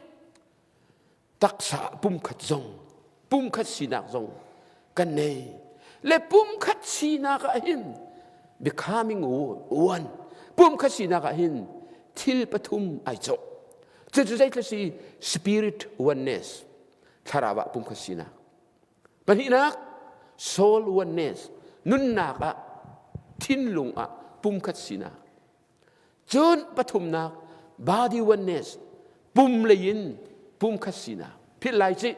taksa pumkhat zong pumkhat sinak zong kan nei. Le pumkhat sinak ah hin becoming one pumkhat sinak ah hin thil pathum ai cawh. Cucu zeitluk si spirit oneness thlarau ah pumkhat sinak. Pahnihnak, soul oneness, nunnak ah, thinlung ah pumkhat sinak. Cun pathumnak, body oneness, pum lei in pumkhat sinak. Philh lai cih,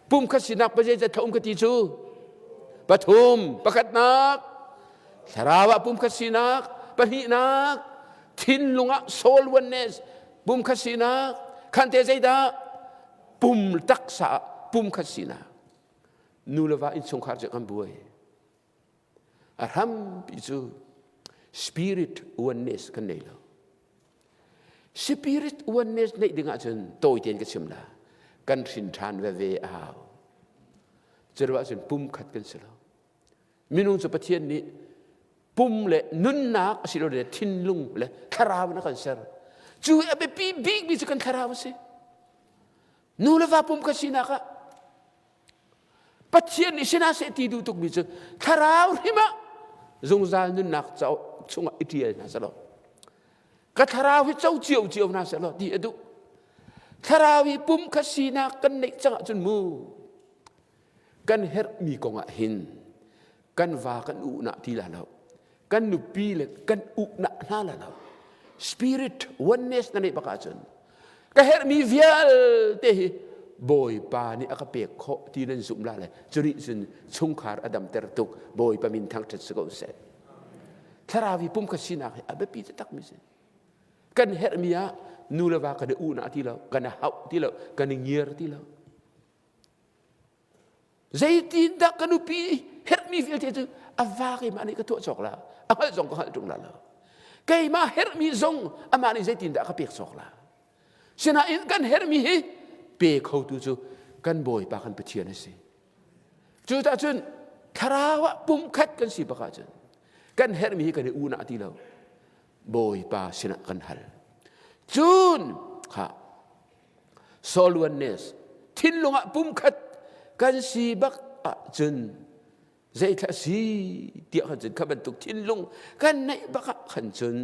pumkhat sinak pa zeizat thaum ka ti cu? Pathum, pakhatnak, thlarau ah pumkhat sinak, pahnihnak, thinlung ah soul oneness, pumkhat sinak, khante zeidah? Pum taksa ah pumkhat sinak nu le va innchungkhar cu kan buai a hrampi cu spirit oneness kan nei lo spirit oneness neih ding ahcun tawi tein ka chim la kan hrin ṭhan veve a hau cu ahcun pumkhat kan si lo minung cu Pathian nih pum le nunnak asilole thinlung le thlarau in a kan ser cu a biapi bikmi cu kan thlarau a si nu le va pum khat sinak ah. Pathian nih sinah seh ti duh tukmi cu thlarau hrim ah zungzal nunnak chungah i ṭial hna selaw ka thlarau hi co cio cio hna selaw ti a duh. Thlarau hi pum kha sinak kan neih cang ahcun mu kan herhmi kong ah hin kan va kan uhna ti la lo kan nupi le kan uhna hna la lo spirit oneness na neih bak ahcun ka herhmi vialte hi Bawipa nih a ka pek khawh ti nan zumh la le cunih cun chungkhar a damter tuk Bawipa min thangṭhat si ko seh thlarau hi pum kha sinak hi a biapi taktak mi si kan herhmi ah nu le va kan i uhna ti lo kan i hauh ti lo kan i ngiar ti lo Zeitindah ka nupi herhmi vialte cu a va keimah nih ka tuah cawk la a hngalh zong ka hngalh ṭung la lo keimah herhmi zong amah nih zeitindah ka pek cawk la sinain kan herhmi hi pe khotu cu kan Bawipa kan Pathian a si cu cun thlarau ah pumkhat kan si bak ahcun kan herhmi hi kan i unah ti lo Bawipa sinah kan hal cun kha soul oneness thinlung ah pumkhat kan si bak ahcun zeithla si tiah khan cun kha bantuk thinlung kan neih bak ah khan cun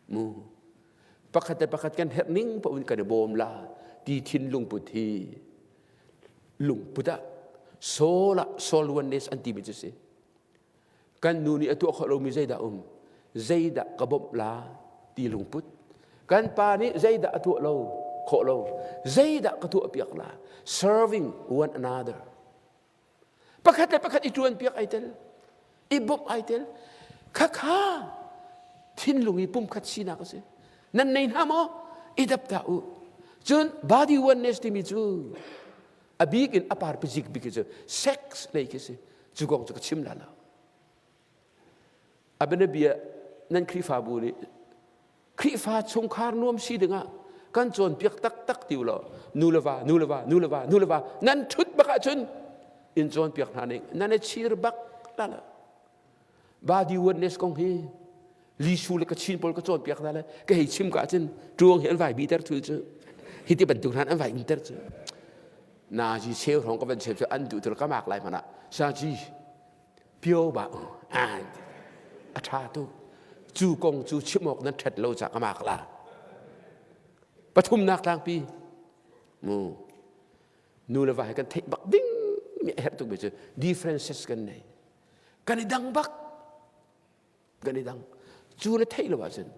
mu pakhat le pakhat kan herh ning paoh in kan i bawm la ti thinlung put hi lungput ah soul ah soul oneness an timi cu si Kan nu nih a tuah khawh lomi zeidah um? Zeidah ka bawmh la ti lungput. Kan pa nih zeidah a tuah lo khawh lo? Zeidah ka tuah piak la? Serving one another. Pakhat le pakhat i ṭuan piak ai tel, i bawmh ai tel. Khakha thinlung i pumkhat sinak a si. Nan nei hna maw? I dap dah u. Cun body oneness timi cu a bik in a parpizik bik cu sex lei khi si cu kong cu ka chim la lo a bianabia nan Khrihfabu nih Khrihfa chungkhar nuam si dingah kan cawnpiak taktak ti law nu le va nu le va nu le va nu le va nan ṭhut bak ahcun in cawnpiak hna ning nan i chir bak la la Body oneness kong hi Lisu le Kachin pawl ka cawnpiak hna le ka hei chim ka ahcun ṭuang hi an vai biter thul cu hi ti bantuk hna an vai umter cu nazi cheu hrawng ka van cheu cu an duh tul ka mak lai mana saji pio ba an a ṭha tu cu kong cu chim awk nan ṭhat lo ca ka mak la pathumnak tlangpi mu nu le va he kan theih bak ding mi a herh tuk mi cu differences kan nei kan i dang bak kan i dang cu na theih lo ahcun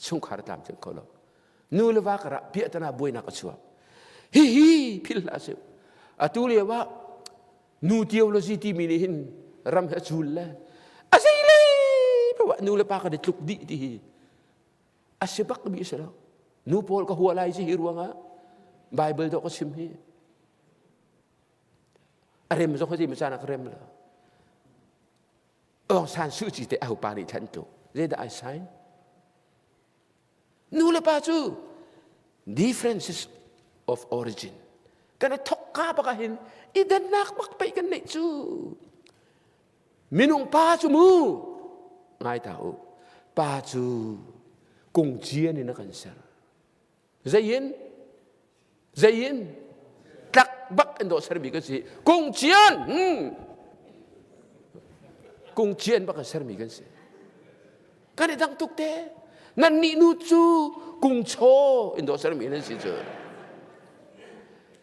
chungkhar tlamtling kho lo nu le va karah piahtana buainak a chuak hihi philh hlah sih atu lio ah nu theology timi nih hin ram hi a cul le a zei le poah nu le pa kan i tluk dih ti hi a si bak mi a si lo nu pawl ka hua lai si hi ruangah Bible dawh ka chim hi A rem zong hi caan ah ka rem lo. Aung San Suu Kyi te aho pa nih thlan tu. Zeidah ai sign? Nu le pa cu differences of origin. Kan i thok ka bak ah hin i dannak bak pei kan neih cu. Minung pa cu mu ngai ta u. Pa cu kungcian in a kan ser. Zeiin? Zeiin? Tlak bak in dawh sermi kan si. Kung cian! Hmm. Kung cian bak in sermi kan si. Kan i dang tuk te. Nan nih nu cu kung chaw in dawh sermi nan si cu.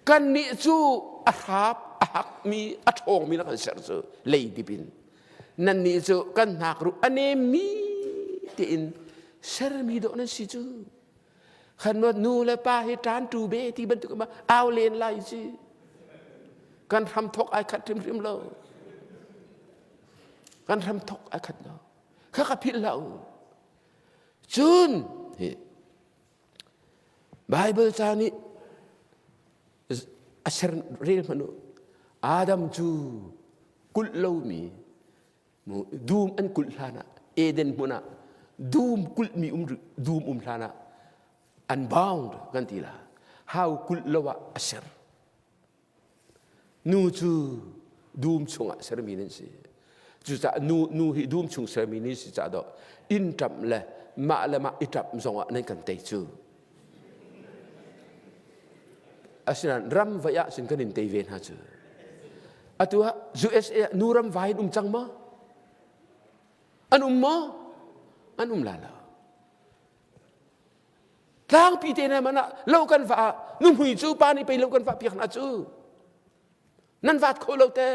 Kan nih cu a hrap, a hakmi, a ṭhawngmi na kan ser cu leidip in. Nan nih cu kan hnakruh a nemmi tein sermi dawh nan si cu. Khan nu le pa hi ṭan tu be ti bantuk ma au len lai ci. Kan hram thok ai khat hrimhrim lo. Kan hram thok ai khat lo. Kha ka philh hlah u. Cun hi Bible ca nih a ser rel hmanh u. Adam cu kulh lomi Dum an kulh hlan ah Eden hmun ah dum kulhmi um dum um hlan ah unbound kan ti la hau kulh lo ah a ser nu cu dum chungah sermi nan si cucaah nu nu hi dum chung sermi ni si caah dawh inn ṭamh le mah le mah i ṭamh zongah nan kan tei cu asinain ram vaih ah cun kan in tei ve hna cu. Atu ah USA ah nu ram vai in um cang maw? An um maw? An um la lo. Tlangpi te na man ah lo kan va ah nuhmui cu pa nih pei lo kan vah piak hna cu. Nan vat kho lo te.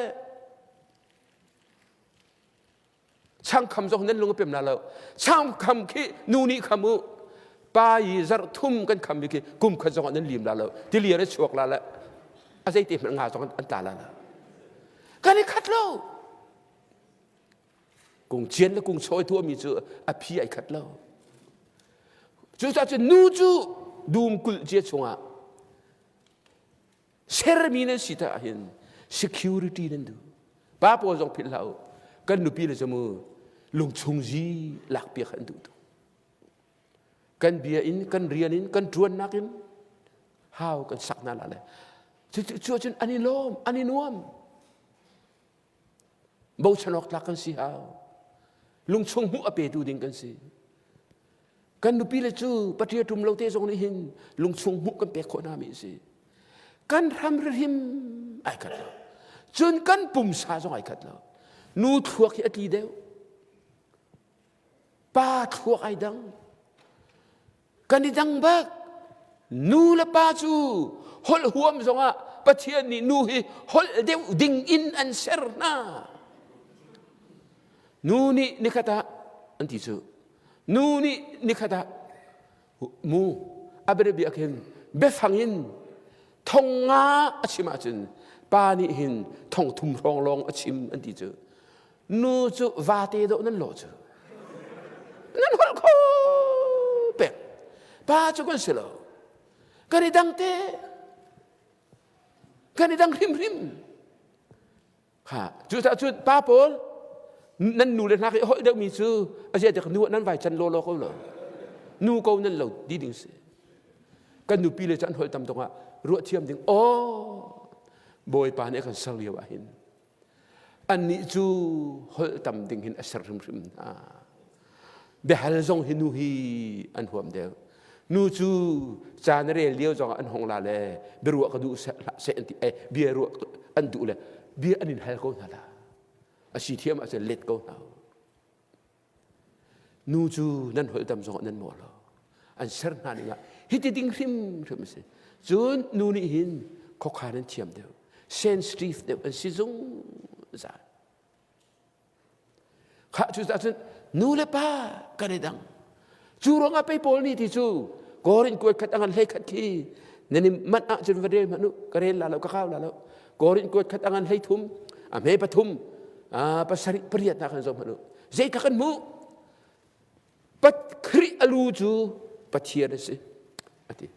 Changkham zong nan lung a pem la lo. Changkham khi nu nih kham u. Pa i zarh thum kan kham mi khi kum khat zong ah nan lim la lo. Tilian a chuak la le a zeite hmanh nga zong an tla la lo. Kan i khat lo. Kung cian le kung chawi tuahmi cu a phi ai khat lo. Cucaah cun nu cu dum kulh cia chungah sermi nan si ta ahhin security nan duh. Pa pawl zong philh hlah u. Kan nupi le cu mu lungchung zi lakpiak an duh tuk. Kan bia in, kan rian in, kan ṭuannak in hau kan sak hna la le. Cu cun an i lawm, an i nuam. Bochan awk tlak kan si hau. Lungchung hmuh a petu ding kan si. Kan nupi le cu patria tum lo te zong nih hin lungchung hmuh kan pek khawh hna mi si. Kan hram hrim ai khat lo. Cun kan pumsa zong ai khat lo. Nu thluak hi a tli deuh. Pa thluak ai dang. Kan i dang bak. Nu le pa cu holh huam zongah Pathian nih nu hi holh deuh ding in an ser hna. Nu nih nikhat ah an ti cu. Nu nih nikhat ah mu a biabia khin biafang in thong nga a chim ahcun pa nih hin thong thum hrawng lawng a chim an ti cu. Nu cu vate dawh nan lawh cu. Nan holh kho peng. Pa cu kan si lo. Kan i dang te. Kan i dang hrimhrim. Ha, cucaah cun pa pawl nan nu le hna i holh deuhmi cu a zia dek nu ah nan vai can law law ko lo. Nu ko nan lo di ding si. Kan nupi le cu an holh tam tuk ah ruah thiam ding aw Bawipa nih a kan ser lio ah hin Annih cu holh tam ding hin a ser hrimhrim hna. Biahal zong hi nu hi an huam deuh. Nu cu ca na rel lio zong ah an hong la le biaruah ka duh seh an ti eh bia ruah an duh le bia an in hal ko hna la. A si thiam ahcun let ko hna. Nu cu nan holh tam zongah nan mawh lo. An ser hna ning ah hiti ding hrimhrim a si. Cun nu nih hin khokhan an thiam deuh. Sensitive deuh an si zungzal. Khah cu cun nu le pa kan i dang. Cu ruangah pei Paul nih ti cu Korin kuai khat angan hlei khat khi nan i manh ahcun va rel hmanh u ka rel la lo ka kau la lo Korin kuai khat angan hlei thum a hme pathum pasarih pariat hna kan zoh hmanh u zei kha kan hmuh Pat Khrih a lu cu Pathian a si a ti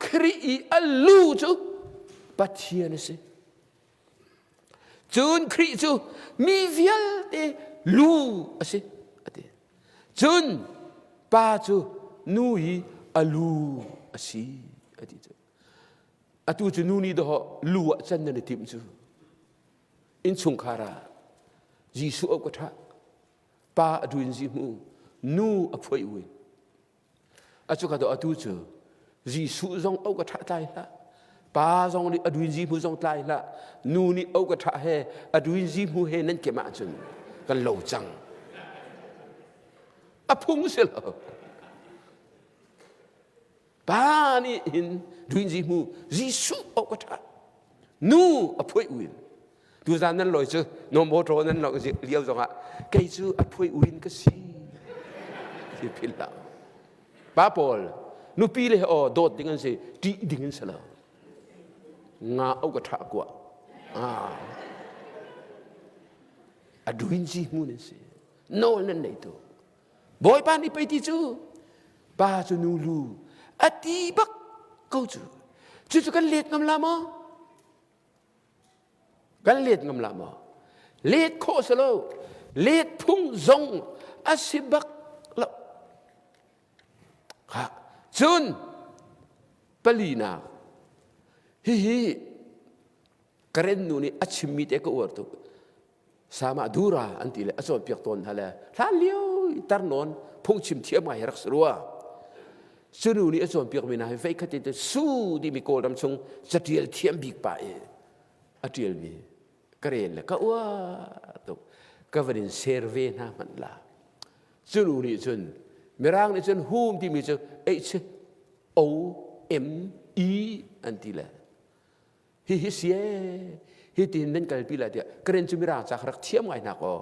Khrih i a lu cu Pathian a si cun Khrih cu mi vialte lu a si a ti cun pa cu nu i a lu a si a ti cu atu cu nu nih dawh lu ah can nan i timh cu Innchungkhar ah Jesuh a ka ṭha. Pa a duin zi hmu, nu a phuai uin. A cu ka do atu cu Jesuh zong au ka ṭha tlai hlah. Pa zong nih a duin zi hmu zong tlai hlah. Nu nih au ka ṭha he a duin zi hmu he nan kem ahcun kan lo cang. A phung si lo. Pa nih hin duinzi hmu Jesuh awk ka ṭha nu a phuai uin tuzan nan lawi cu no motor nan lo lio zongah kei cu a phuai uin ka si ti phil hlah pa pawl nupi le aw dawt ding an si ṭih ding an si lo nga au ka ṭha kuah ah a duinzi hmu nan si nawl nan nei tu Bawipa nih pei ti cu pa cu nu lu a ti bak ko cu cucu kan let ngam la maw kan let ngam la maw let khawh si lo let phung zong a si bak lo ha cun palinak hihi Karen nu nih a chimmi te ka uar tuk Sama dura an ti le a cawnpiak tawn hna le hlan lio tar nawn phungchim thiam ngai rak si rua. Cu nu nih a cawnpiak mi hna hi veikhat te su timi Kawlram chung catial thiam bik pa i. A ṭialmi ka rel le ka uar tuk. Ka van in share ve hna hmanh la. Cu nu nih cun Mirang nih cun hum timi cu H O M E an ti le hihi si ee hitin nan kalpi lai tiah Karen cu Mirang ca kha rak thiam ngai hna kaw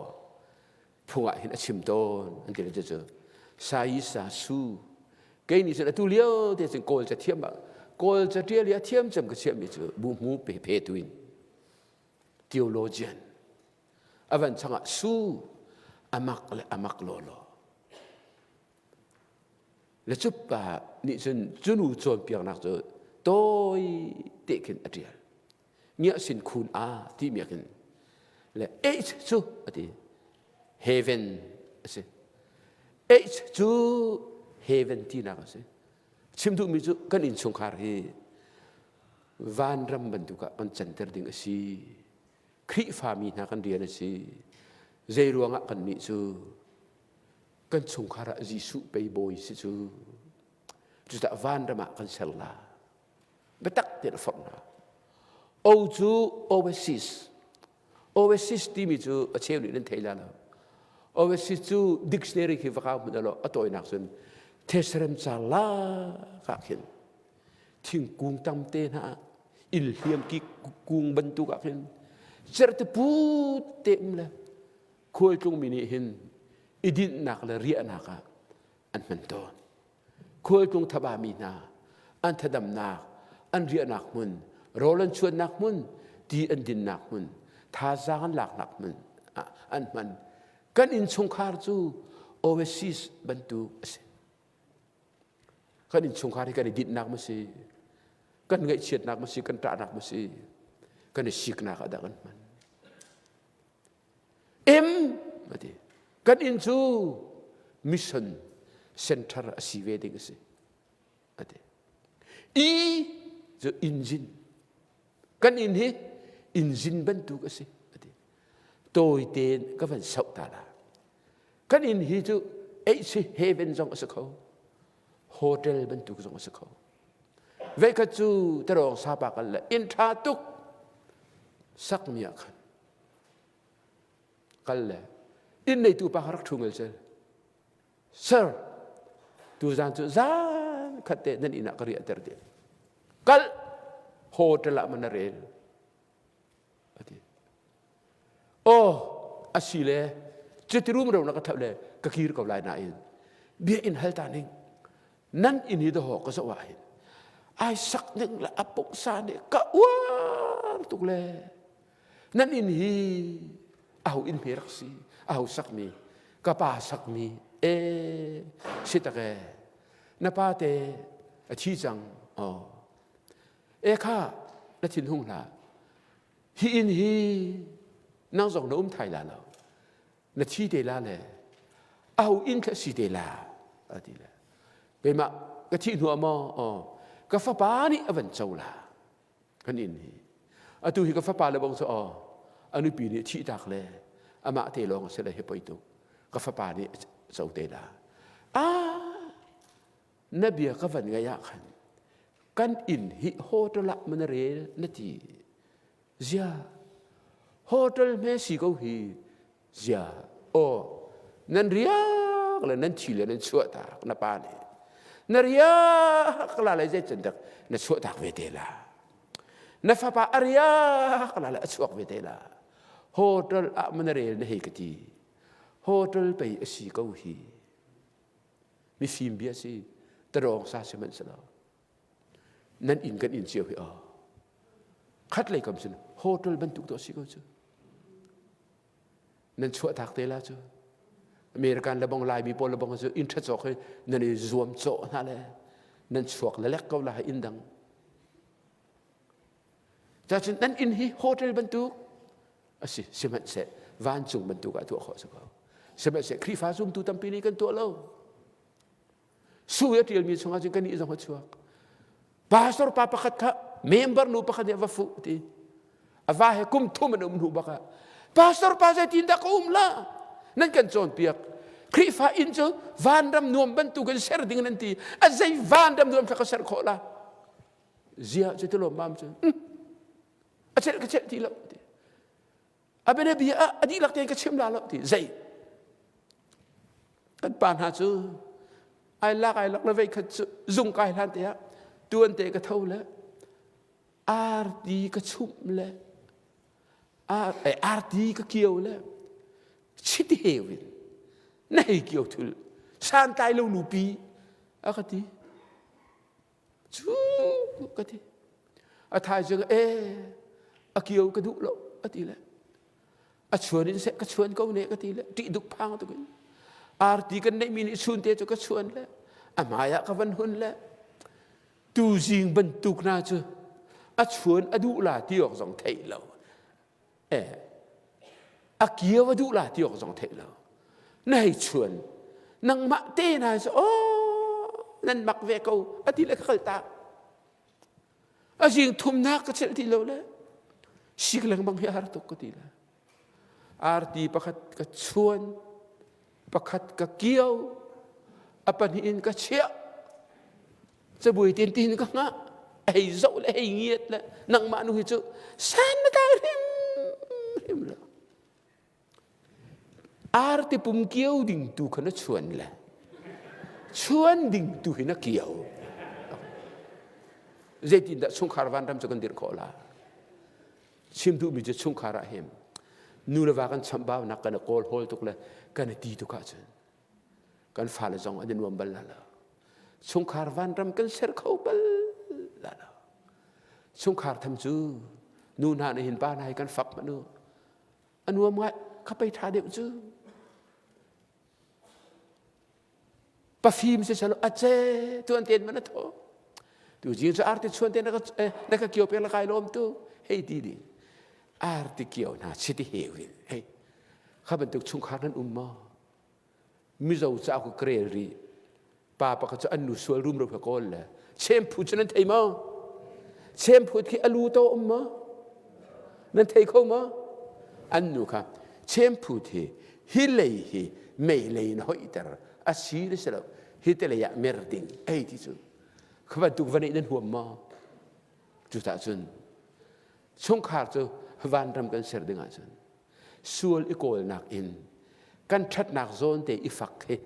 phung ah hin a chim tawn an ti le cucu sai sa su kei nih cun atu lio te cun kawl ca thiam ah kawl ca ṭial i a thiam cem ka chiahmi cu bu hmu pe phe tuin theologian a van changah su amak le amak lawlaw Le cu pa nih cun cu nu cawnpiaknak cu tawi te khin a ṭial. Ngiah sin khun a timi ah khin le H cu a ti heaven a si. H cu heaven tinak a si. Chim duhmi cu kan innchungkhar hi vanram bantuk ah kan canter ding a si. Khrihfami hna kan rian a si. Zei ruangah kannih cu kan chungkhar ah Jesuh pei bawi si cu cucah vanram ah kan ser la biatak tein a forh hna O cu oasis oasis timi cu a cheu nih nan thei la lo oasis cu dictionary khi va kau hmun alo a tawinak cun thesarem ca lak ah khin thingkung tam te hna inn hliam ki kung bantuk ah khin certe put te um le khualtlungmi nih hin i dinhnak le riahnak ah an hman tawn. Khualtlung thabami hna an thadamnak, an riahnak hmun, rawl an chuannak hmun, ti an dinnak hmun, thazaang an laknak hmun ah an hman. Kan innchungkhar cu oasis bantuk a si. Kan innchungkhar hi kan i dinhnak ma si, kan ngaihchiatnak ma si, kan ṭahnak ma si, kan i siknak ah dah kan hman. M a ti. Kan inn cu mission center a si ve ding a si. A ti. E cu engine. Kan inn hi engine bantuk a si. A ti. Tawi tein ka van soh ta la. Kan inn hi cu H heaven zong a si kho. Hotel bantuk zong a si kho. Veikhat cu tarawng sapa kal le inn ṭha tuk sakmi ah khan kal le inn neitu pa kha rak ṭhu ngel cel sir tuzan cu zan khat te nan inn ah ka riahter ti kal hotel ah man a rel a ti aw asi le cuti rumro na ka thlauh le ka kir ko lai nain bia in hal ta ning nan inn hi dawh ka zoh ah hin ai sak ning le a pungsa nih ka uar tuk le nan inn hi aho inn hme rak si aho sakmi ka pa sakmi e si tak e na pa te a thi cang oh e kha na thin hung hlah hi inn hi nang zong na um thai la lo na thi te la le aho inn kha si te la a ti le keimah ka thih hnu ah maw aw ka fapa nih a van co la kan inn hi atu hi ka fapa le bang cu aw a nupi nih thih tak le amah te lawng a si le hi poi tuk ka fapa nih co te la ah na bia ka van ngaih ah khan kan inn hi hotel ah man rel na ti Zia hotel hme si ko hi zia aw nan riak le nan thi le nan chuah tak na pa nih na riak la le zei can dak na chuah tak ve te la na fapa a riak la le a chuak ve te la hotel ah man rel na hei ka ti hotel pei a si ko hi mifim bia si tarawng sa sihmanhsehlaw nan inn kan inn cio hi aw khat lei kam cun hotel bantuk to si ko cu nan chuah tak te la cu American le bong Laimi pawl le bong cu inn ṭha cawk hi nan i zuam cawh hna le nan chuak le lek ko la inn dang cacun nan inn hi hotel bantuk a si sihmanhseh vancung bantuk ah tuah khawh si ko sihmanhseh Khrihfa zumtu tampi nih kan tuah lo Sui a ṭialmi chungah cun kannih zong a chuak. Pastor pa pakhat kha member nu pakhat nih a va fuh ti. A va he kum thum an um hnu bak ah pastor pa zeitin dah ka um la? Nan kan cawnpiak. Khrihfa inn cu vanram nuam bantuk in ser ding nan ti. A zei vanram nuam kha ka ser khawh la? Zia cu ti lawmmam cu. A celh ka celh ti lo ti. A bianabia ah a dihlak tein ka chim la lo ti. Zei? Kan pa hna cu ai lak ai lak le vei khat cu zung kai hlan te ah tuan te ka tho le arti ka chumh le arti ka kio le chiti heu in na hei kio thul santlai lo nupi a ka ti cu ka ti a thaizing e a kio ka duh lo a ti le a chuan in seh ka chuan ko ne ka ti le ṭih duk phang tuk in arti kan neihmi nih chun te cu ka chuan le a hmai ah ka van hun le tuzing bantuk hna cu a chuan a duh la ti awk zong theih lo eh a kio a duh la ti awk zong theih lo na hei chuan nangmah te na cu oh nan mak ve ko a ti le ka kal tak a zing thumnak ka chelh ti lo le sik lengmang hi a har tuk ka ti le arti pakhat ka chuan pakhat ka kio a pahnih in ka chiah cabuai tin tin ka hngah hei zoh le hei ngiat le nangmah nu hi cu san na tlai hrim hrim lo Arti pum kio ding tu kha na chuan le chuan ding tu hi na kio. Zeitindah chungkhar vanram cu kan dirh khawh la? Chim duhmi cu chungkhar ah hin nu le va kan chamhbaunak kan i kawl hawl tuk le kan i ti tuk ahcun kan fale zong an i nuam bal la lo. Chungkhar vanram kan ser kho bal la lo. Chungkhar tham cu nu hna nih hin pa hna hi kan fak hmanh u. A nuam ngai kha pei ṭha deuh cu. Pafim si salo a ce tuan ten man a tho. Tu jing cu arti chuan te na ka na ka kio pek la kai lom tu hei ti ding. Arti kio hna chiti heu in hei kha bantuk chungkhar nan um maw? Mizo ca ku krel ri pa pakhat cu an nu sual rumro kha kawl le chemphu cu nan thei maw chemphu khi alu to um maw nan thei kho maw an nu kha chemphu hi hi lei hi mei lei in hoihter a si le si lo hi te lei ah mer ding ei ti cu kha bantuk va neih nan huam maw cucah cun chungkhar cu vanram kan ser ding ahcun sual i kawlnak in kan ṭhatnak zawn te i fak hi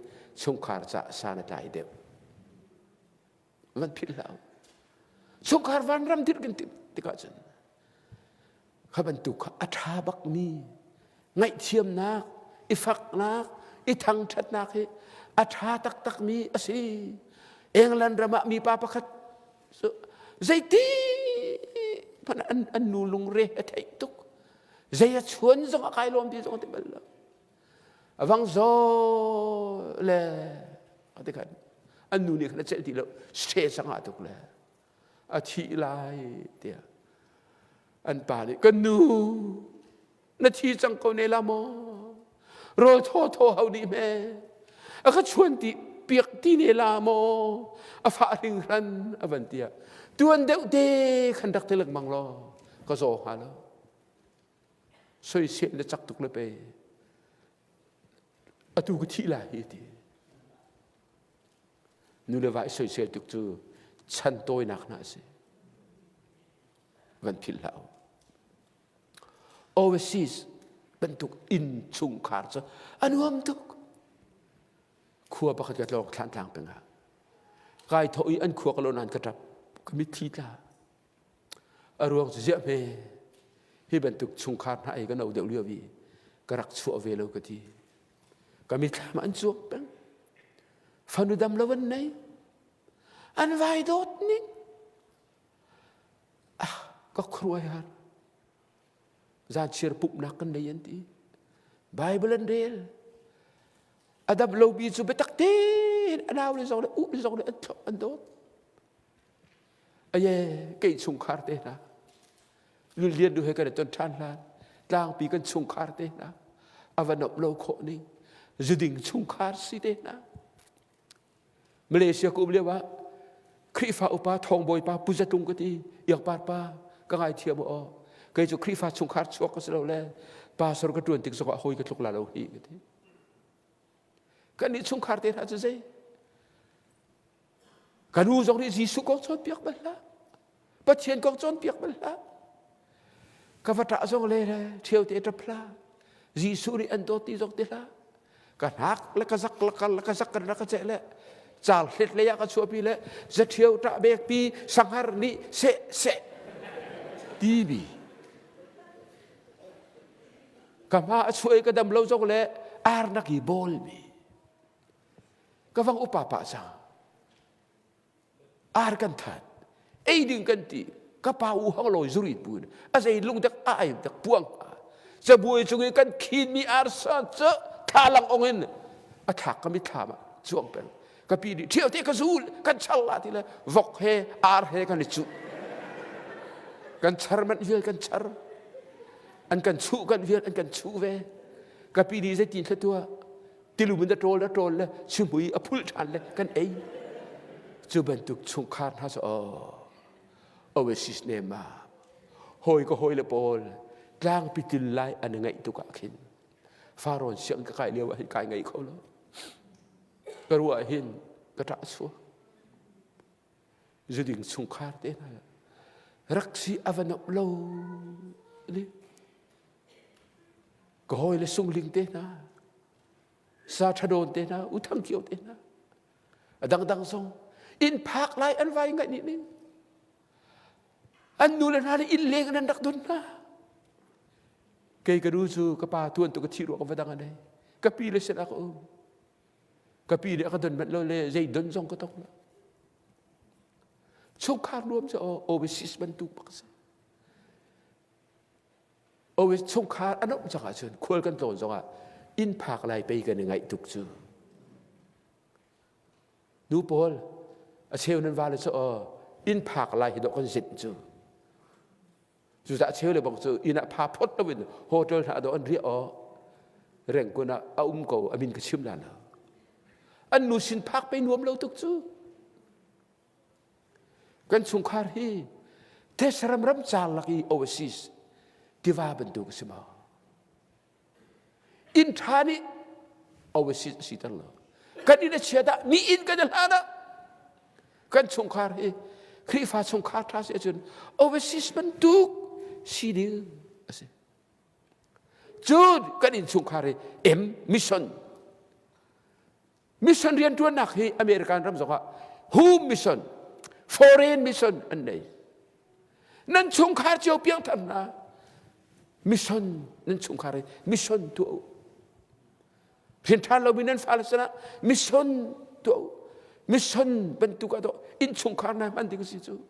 chungkhar ca san a tlai deuh van philh hlah chungkhar vanram dirh kan timh tikah cun kha bantuk kha a ṭha bakmi ngaihthiamnak i faknak i thangṭhatnak hi a ṭha taktakmi a si England ram ah mipa pakhat zeiti hmanh an, an nu lungre a theih tuk zei a chuan zong a kai lawm ti zong a ti bal lo a vang zaw le a ti khan an nu nih khan a celh ti lo stress a ngah tuk le a thih lai tiah an pa nih kan nu na thi cang ko ne la maw rawl thaw thaw hau dih hme a ka chuan ti piak ti ne la maw a fah hringhran a van tiah tuan deuh te khan rak ti lengmang law ka zaw hnga lo soisel le cak tuk le pe atu ka thih lai hi ti nu le va i soisel tuk cu chan tawinak hna a si van philh hlah u overseas bantuk inn chungkhar cu a nuam tuk khua pakhat ka tlawng thlan tlang peng ah kai thawh i an khua ka lo nan ka ṭap ka mitthli tla A ruang cu ziah hme hi bantuk chungkhar hna ei ka no deuh lio i ka rak chuah ve lo ka ti. Ka mithlam an cuak peng. Fanu dam lo an nei. An vai dawt ning. Ah, ka khuruai har. Zanchiar pumhnak kan nei an ti. Bible an rel. A dam lo bi cu biatak tein a nau le zong le u le zong le an thlop an dawt. Aye, kei chungkhar te hna. Lilian du he kan i ton ṭhan hlan. Tlangpi kan chungkhar te hna. A va nomh lo khawh ning. Zuding chungkhar si te hna. Malaysia ka um lio ah Khrihfa upa thawngbawi pa Pu Zatung ka ti iangpar pa ka ngaithiam aw kei cu Khrihfa chungkhar chuak ka si lo le pastor ka ṭuan tik zongah hawi ka tluk la lo hi ka ti kan nih chungkhar te hna cu zei Ka nu zong nih Jesuh kong cawnpiak bal hlah. Pathian kong cawnpiak bal hlah. Ka va ṭah zong le ṭhio te ṭap hlah. Jesuh nih an dawt ti zong ti hlah. Ka hnak le ka zak le kal le ka zak kan rak ka ceh le cal hlet lei ah ka chuahpi le zaṭhio ṭah bek pi sanghar nih seh seh ti bi. Ka hma a chuah i ka dam lo zong le arnak i bawl mi. Ka vang upa pah cang. Ar kan that. Ei ding kan ti. Ka pa u hang lawi zuri pu a zei lung dek a ai dek puang. Cabuai cung i kan khin mi arsa cu thlalang ong in a thlak ka mitthlam ah cuang peng. Ka pi nih ṭhio te ka zul kan char la ti le vok he ar he kan i cuh. Kan char manh vial kan char. An kan chuh kan vial an kan chuh ve. Ka pi nih zeitin thla tuah tilum in a ṭawl a ṭawl le chimui a phulh ṭhan le kan ei cu bantuk chungkhar hna cu oasis ne ma hawi ka hawi le pawl tlangpi til lai an i ngaih tuk ah khin farawn siang ka kai lio ah hin kai ngai kho lo ka ruah hin ka ṭah chuak zuding chungkhar te hna rak si a va nomh lo ni Ka hawile sungling te hna, sa ṭhadawn te hna, u thangkio te hna, a dangdang zong inn phak lai an vai ngaih nih ning. An nu le hna nih inn leng in an rak don hna. Kei ka nu cu ka pa tuan tu ka thih ruang va dang an ei. Ka pi le sinah ka um. Ka pi nih a ka don manh lo le zei don zong ka tong lo. Chungkhar nuam cu overseas bantuk bak si. Always chungkhar an um cang ahcun khual kan tlawn zongah inn phak lai pei kan i ngaih tuk cu. Nu pawl a cheu nan vale cu aw inn phak lai hi dawh kan zinh cu. Cucaah cheu le bang cu inn ah pha phot loin hotel hna dawh an riah aw rengkun ah a um ko a min ka chim la lo. An nu sin phak pei nuam lo tuk cu. Kan chungkhar hi Thesram ram car lak i oasis tiva bantuk a si maw? Inn ṭha nih oasis a siter lo. Kan inn a chia dah mi inn kan i hlan ah kan chungkhar hi Khrihfa chungkhar ṭha si ahcun oasis bantuk si ding a si. Cun kan innchungkhar hi M mission Mission rianṭuannak hi American ram zongah home mission, foreign mission an nei. Nan chungkhar cio piangthar hna mission nan chungkhar hi mission tuah u. Rian ṭha lomi nan fale sinah mission tuah u. Mission bantuk ah dawh innchungkhar hna hman ding si cu.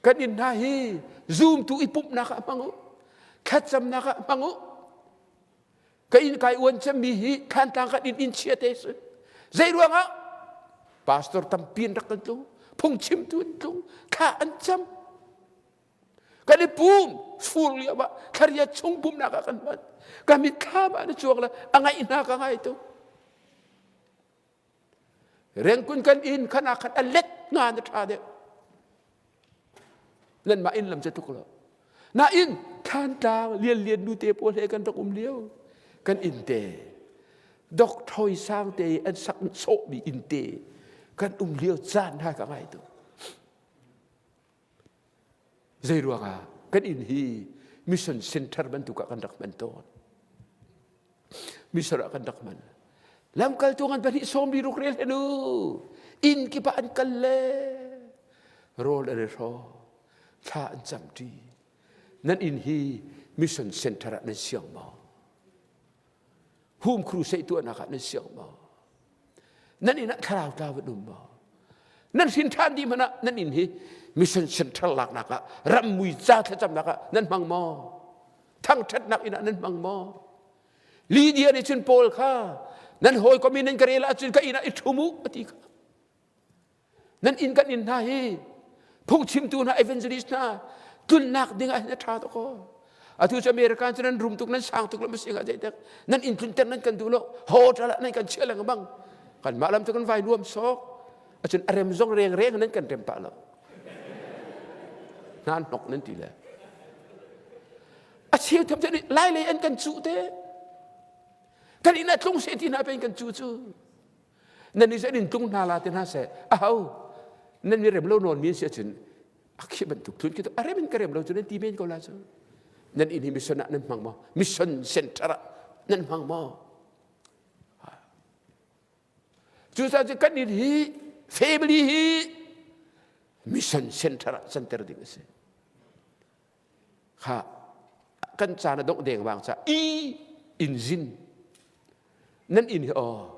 Kan inn hna hi zumtu i pumhnak ah hmang u. Thlacamnak ah hmang u. Ka inn kai uan cemmi hi Thantlang kan inn inn chia te si. Zei ruangah? Pastor tampi an rak kan tlung, phungchimtu an tlung, thla an cam. Kan i pum fur lio ah thlaria chung pumnak ah kan hman. Ka mitthlam ah na cuang le a ngaih hna ka ngai tu. Rengkun kan inn khan ah khan a let nga na ṭha deuh. Nanmah inn lam cu tuk lo. Nain Thantlang lianlian nute pawl he kan rak um lio kan inn te dok thoi sang te an sak sawhmi inn te kan um lio caan hna ka ngai tuk. Zei ruangah kan inn hi mission center bantuk ah kan rak hman tawn. Mission ah kan rak hman. Lamkaltu ngan pahnih sawm ruk rel hen u. Inn kip ah an kal le rawl an i hraw. Thla an cam ṭi. Nan inn hi mission center ah nan siang maw? Home crusade tuahnak ah nan siang maw? Nan inn ah thlarau tlau an um maw? Nan hrin ṭhan dih hmanh ah nan inn hi mission center laknak ah rammui ca thlacamnak ah nan hmang maw? Thangṭhatnak inn ah nan hmang maw? Lydia nih cun Paul kha nan hawikom in nan ka rel ahcun ka inn ah i ṭhum u a ti kha. Nan inn kan inn hna hi phungchimtu hna evangelist hna tlunnak ding ah hin a ṭha tuk aw. Atu cu American cu nan rum tuk nan sang tuk lo ma si hnga zeitek nan inn tlunter nan kan duh lo hotel ah nan kan chiah lengmang kanmah lam cu kan vai nuam sawk acun a rem zong reng reng nan kan rem pah lo hna hnok nan ti le a cheu tham nih lai lei an kan cuh te kan inn ah tlung se ti hna pen kan cu cu nan nih in tlung hna la ti hna seh a ho nan mi rem lo nawn mi si ahcun a khi bantuk tlun khi a rem in ka rem lo cu nan ti men ko la cu. Nan inn hi mission ah nan hmang maw? Mission center ah nan hmang maw? Cucaah cu kan inn hi family hi mission center ah canter ding a si. Kha kan caan a dongh dengmang ca i inzin nan inn hi aw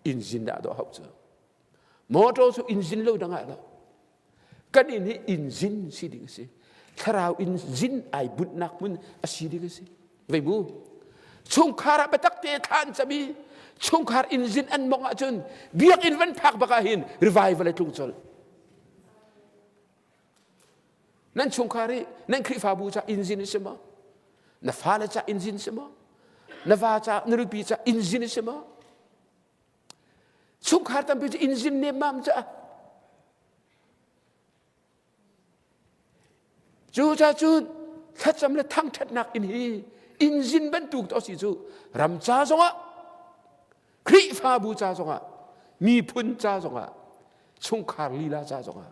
inzin dah dawh hau cu. Motor cu inzin lo dang ah lo. Kan inn hi inzin si ding a si. Thlarau inzin ai bunhnak hmun a si ding a si. Vei mu. Chungkhar ah biatak te thla an cam i chungkhar inzin an mong ahcun biakinn van phak bak ah hin revival a tlung colh. Nan chungkhar i nan Khrihfabu ca inzin a si maw? Na fale ca inzin si maw? Na va ca, na nupi ca inzin a si maw? Chungkhar tampi cu inzin nemmam caah cu ca cun thlacam le thangṭhatnak inn hi inzin bantuk to si cu ram ca zongah Khrihfabu ca zongah miphun ca zongah chungkhar lila ca zongah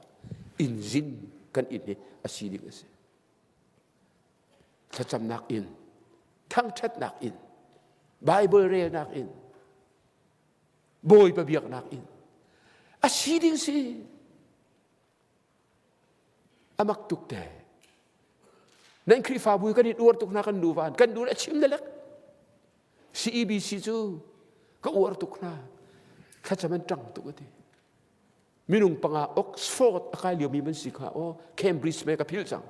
inzin kan inn hi a si ding a si. Thlacamnak in thangṭhatnak in Bible relnak in Bawipa biaknak in a si ding si a mak tuk te nan Khrihfabu kan i uar tuk hna kan nuva kan nu le chim le lek CEBC cu ka uar tuk hna thlacam an ṭang tuk ati minung panga Oxford a kai liomi man si kha aw Cambridge me ka phil cang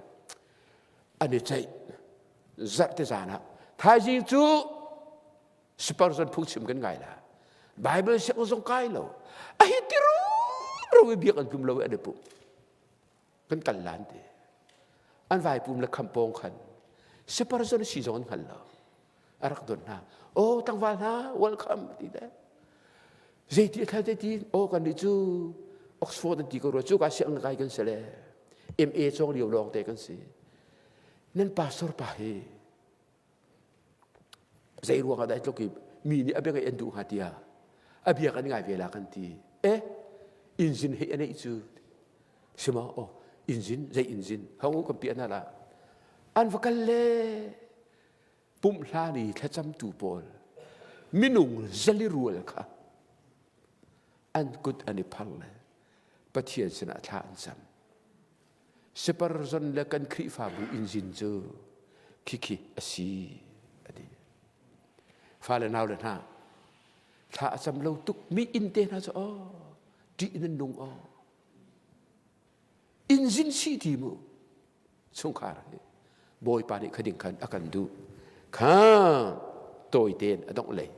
an i ceih zarhte zan ah thaizing cu Spurgeon phungchim kan ngai la Bible siang zong kai lo a hi tiru ro i biak an tlum lo i an i pum kan kal lan ti an vai pum le khampong khan Spurgeon si zong an hngal lo a rak don hna oh tlangval hna welcome ti te zeiti a thal te ti oh kan nih cu Oxford an ti ko rua cu ka siang kai kan si le MA cawng lio lawng te kan si nan pastor pa hi zei ruang ah dah tluk i mi nih a bia ngaih an duh hnga tiah a bia kan ngai ve la kan ti eh inzin he a neih cu sima oh inzin zei inzin hong kan pi ana la an va kal le pumh hlan i thlacamtu pawl minung zali rual kha an kut an i phar le Pathian sinah thla an cam. Siparzon le kan Khrihfabu inzin cu khikhi a si a ti. Fale nau le hna thla a cam lo tuk mi inn te hna cu aw ṭih nan nung aw inzin si ti mu chungkhar hi Bawipa nih khading khan a kan duh kha tawi tein a dongh lei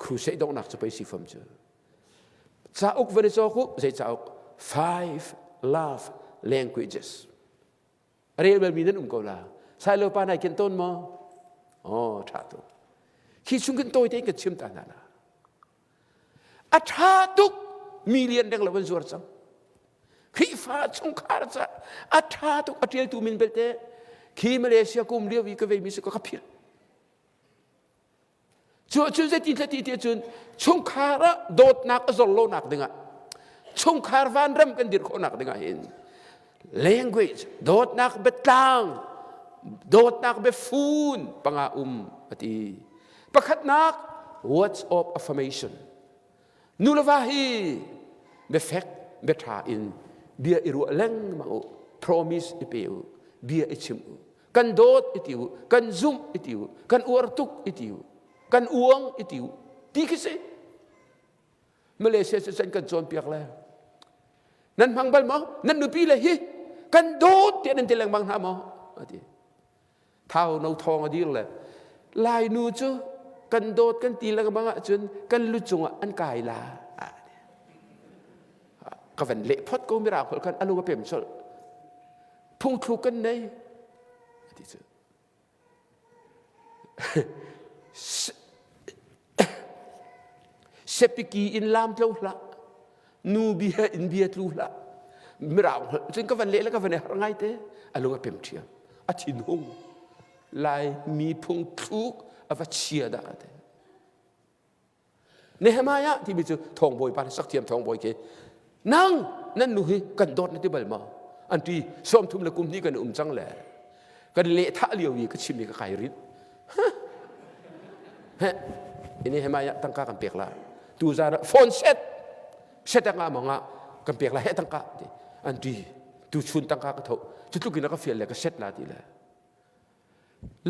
crusade donghnak cu pei si fam cu cauk van i cawk u zei cauk five love languages a rel balmi nan um ko la sailo pa nai ken tawn maw oh tha tuk khi chung kan tawi tein kan chim ta hna la A ṭha tuk million deng lo an zuar cang. Khrihfa chungkhar ca a ṭha tuk a ṭialtu min belte khi Malaysia kum lio i ka veimi si ka ka philh. Cu ahcun zeiti thlati ti ahcun chungkhar ah dawtnak a zor lonak dingah chungkhar vanram kan dir khawhnak dingah hin language dawtnak biatlang dawtnak biafun panga um a ti Pakhatnak, words of affirmation. Nu le va hi biafek, biaṭha in bia i ruah lengmang u, promise i pe u, bia i chim u, kan dawt i ti u, kan zumh i ti u, kan uar tuk i ti u, kan uang i ti u, ti khi si. Malaysia cu can kan cawnpiak le nan hmang bal maw? Nan nupi le hi kan dawt tiah nan ti lengmang hna maw? A ti. Thau no thawng a dir le Lainu cu kan dawt kan ti lengmang ahcun kan lu cungah an kai la. Ka van leh phot ko mirang holh khan a lung a pem colh. Phungthluk kan nei. Ti cu. Sepiki in lam tlo hlah. Nu bia in bia tlu hlah. Mirang holh cun ka van leh le ka van i harh ngai te. A lung a pem ṭhiam. A thinhung. Lai miphung thluk a va chia dah a ti. Nehemiah timi cu thawngbawi pa sakthiam thawngbawi khi nang nan nu hi kan dawt na ti bal maw an ti 30 le kum hnih kan um cang le. Kan lehthah lio i ka chim i ka kai rinh. He, ini he maya tangka kan pek la. Tu zan ah phone set set nga mong ah kan pek la he tangka ti. An ti tu chun tangka ka tho. Cu tluk in ka fial le ka set la ti le.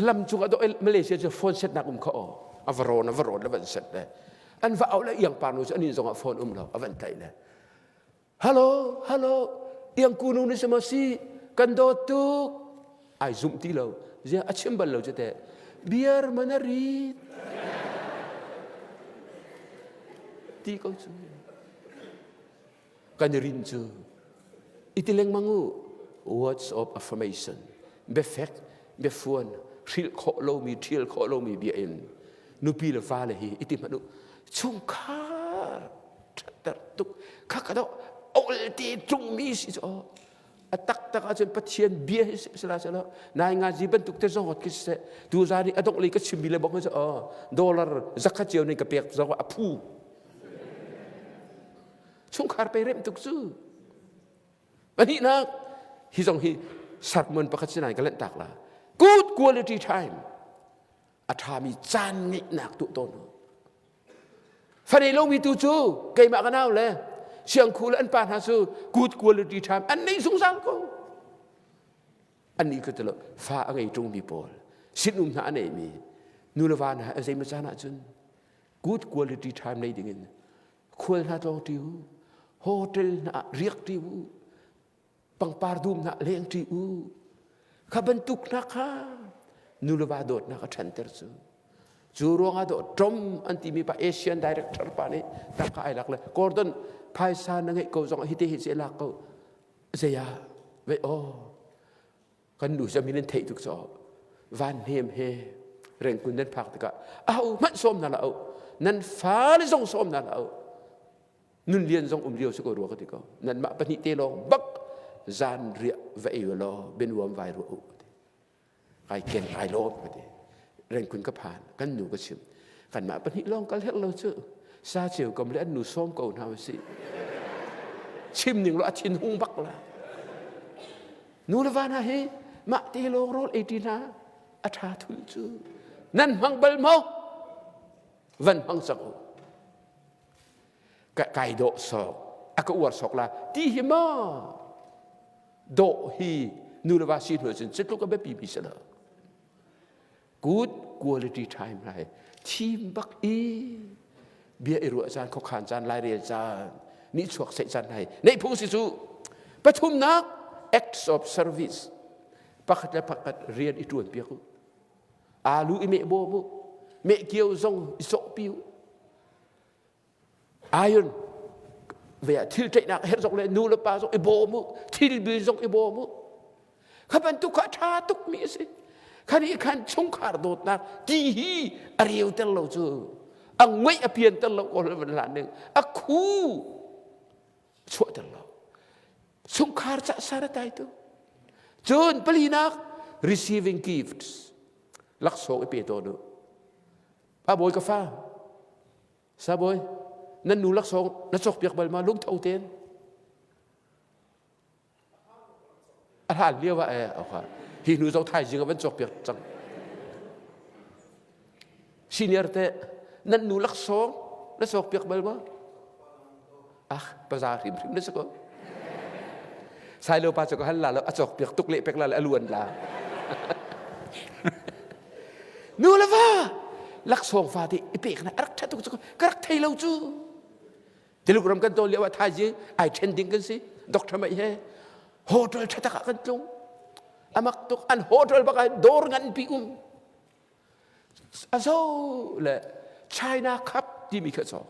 Lam cung ah Malaysia cu phone set nak um kha o. A va rawn a va rawn le van set le. An va au le iang par nu cu an inn zong ah phone um lo a van tlaih le. Hello, hello, iangku nu ni si maw si, kan dawt tuk. Ai zumh ti lo. Zia a chim bal lo cu teh. Beer man a rit. Ti ko cu. Kan i rin cu. Iti lengmang u. Words of affirmation. Biafek, biafuan, hrilh khawh lomi, ṭhial khawh lomi bia in nupi le fale hi iti hmanh u. Chungkhar ṭhatter tuk kha ka doh olte ṭungmi si cu a taktak ahcun Pathian bia hi si la selaw nai nga zi bantuk te zawt khi siseh tu zan i a dongh lei ka chimmi le bok hi aw dollar zakhat cio ning ka pek zong a phu chungkhar pe rem tuk cu pahnihnak hi zong hi sermon pakhat sinain ka lanh tak la good quality time a ṭhami caan ngeihnak tuah tawn u Fanei lomi tu cu keimah ka nau le siangkhu le an pa hna cu good quality time an nei zungzal ko. Annih cu tilo fa a ngei ṭungmi pawl sinum hna a neimi nu le va hna a zeimaw caan ahcun good quality time nei dingin khual hna tlawng ṭi u hotel hna ah riak ṭi u pangpar dum hna leng ṭi u kha bantuk hna kha nu le va dawtnak a ṭhanter cu cu ruangah dawh Trump an timi pa Asian director pa nih tangka ai lak le Gordon phaisa na ngeih ko zong hi te hi ce lak ko zei ah vei aw kan nu cu min an theih tuk caw van hnem he rengkun nan phak tikah aho hmanh sawm na la au nan fale zong sawm na la au nun lian zong um lio si ko rua ka ti ko nanmah pahnih te lawng bak zan riah va ei law bianuam vai ruah u kai ken ai lawm ka ti rengkun ka phan kan nu ka chim kanmah pahnih lawng kal herh lo cu sa ceu kam le an nu sawm ko hna usih chim ning lo a thin hung bak la nu le va hna hi mah te lawng rawl ei ti hna a tha thul cu nan hmang bal maw van hmang cang u kai dawh sawk a ka uar sawk la ti hi maw dawh hi nu le va si hnu cun cutluk a biapi mi si lo good quality time lai thim bak i bia i ruah caan khokhan caan lairel caan ni chuak seih caan lai neih phung si cu pathumnak acts of service pakhat le pakhat rian i ṭuan piak u alu i meh bawm u meh kio zong i sawhpi u Iron ve ah thil ṭaihnak herh zong le nu le pa zong i bawm u thil bil zong i bawm u kha bantuk kha a ṭha tukmi a si kha nih khan chungkhar dawtnak ti hi a reu ter lo cu a ngoih a pian ter lo ko van hlan ning a khu chuah ter lo chungkhar ca sar a tai tu cun palinak receiving gifts laksawng i pe tawn u Pa bawi ka fa sa bawi nan nu laksawng na cawkpiak bal ma lungtho tein a hlan lio ah eh okha hi hnu zong thaizing a van cawkpiak cang senior te nan nu laksawng na cawkpiak bal ma ah paza hrimhrim na si ko sailo pa cu ka hal la lo a cawk piak tuk leh pek la le a luan la nu le va laksawng fa te i pek na a rak ṭha tuk cu ka rak thei lo cu Tuluk ram kan tawn lio ah thaizing ai ṭhen ding kan si doctor mai he hotel ṭha tak ah kan tlung amak tuk an hotel bak ah dawr ngan pi um A zo le China Cup timi kha caw.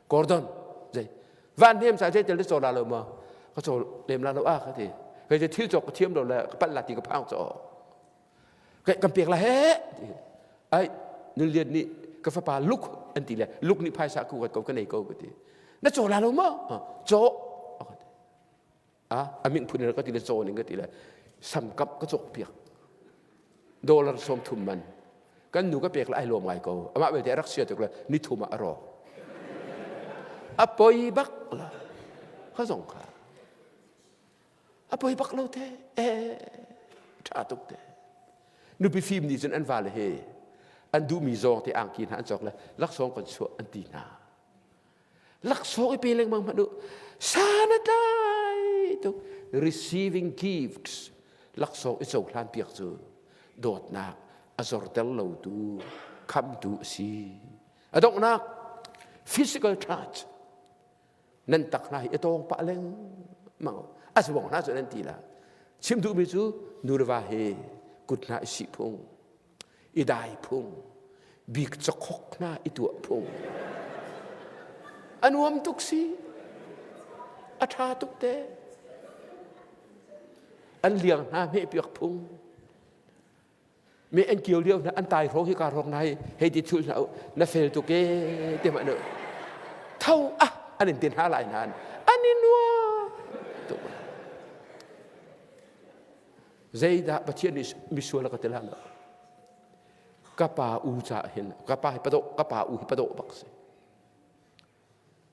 Gordon zei van hnem sa zei tel te caw la lo ma ka caw lem la lo a ka ti. Kai te thil cawk ka thiam lo le ka palh la ti ka phang caw. Kai kan pek la he ti. Ai nun lian nih ka fapa luk an ti le luk nih phaisa ku ko ka nei ko ka ti. Na caw la lo ma? Caw. A a ming phun in ka ti le caw ning ka ti le samkap ka cawk piak dollar 30 man kan nu ka pek le ai lawm ngai ko amah belte a rak sia tuk le ni thum ah a rawk a poi bak la kha zong kha a poi bak lo te e tha tuk te. Nupi fim nih cun an vale he an duhmi zawng te angki hna an cawk le laksawng kan chuah an ti hna. Laksawng i pe lengmang hmanh u. San a tlai tuk. Receiving gifts laksawng i cohlan piak cu dawtnak a zorter lotu khamtu a si. A donghnak physical touch nan tak hna hi i tawng pah lengmang a zuang hna cu nan ti la chim duhmi cu nu le va hi kut hna i sih phung i dai phung bik cakhok hna i tuah phung a nuam tuk si a ṭha tuk te an liang hna hmeh piak phung Mi an kio lio hna an tai hrawng hi ka hrawng hna hi hei ti thul hna u na fel tuk e te ma nu tho ah an in tin ha lai nan an in nua tuk zeidah Pathian nih misual ka ti la lo ka pa u ca hin ka pa hi pado ka pa u hi pado bak si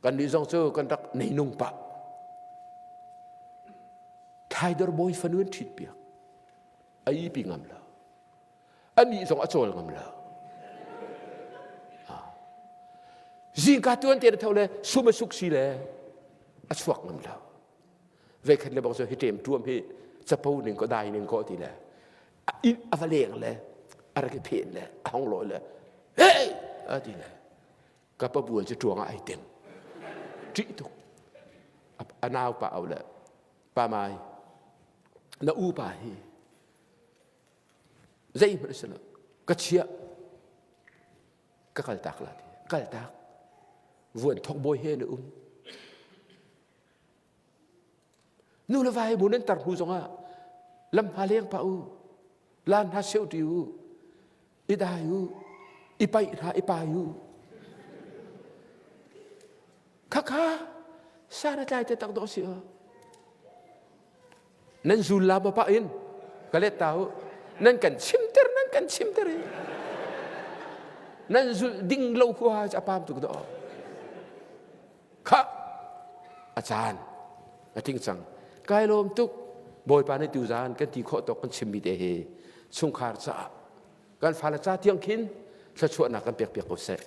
kan nih zong cu kan rak neinung pah thaidor bawi fanu an ṭhit piak a ipi ngam lo anih zong a cawl ngam lo zingka tuan te tho le sum a suk si le a chuak ngam lo veikhat le bang cu hi ṭem tuam hi capo ning ko dai ning ko ti le a va leng le a rak i phen le a hong lawi le hey a ti le ka pabual cu ṭuang ah ai teng ṭih tuk a nau pa au le pa mai na u pa hi zeihmanh si lo ka chiah ka kaltak la ti kaltak vuan thok bawi he na um Nu le va he bu nan tar hnu zongah lam hna leng pah u, lan hna seu ṭi u, i dai u, i paih hna i pai u. Khakha san a tlai te tak dawh si aw. Nan zul la ma pah in ka let ta u. Nan kan chimter nan kan chimter i. Nan zul ding lo khua a pam tuk dawh. Khah! A caan a tling cang. Kai lawm tuk. Bawipa nih tuzaan kan ti khawh tawk kan chimmi te hi chungkhar caah kan fale ca tiang khin thluachuahnak kan pek piak ko seh.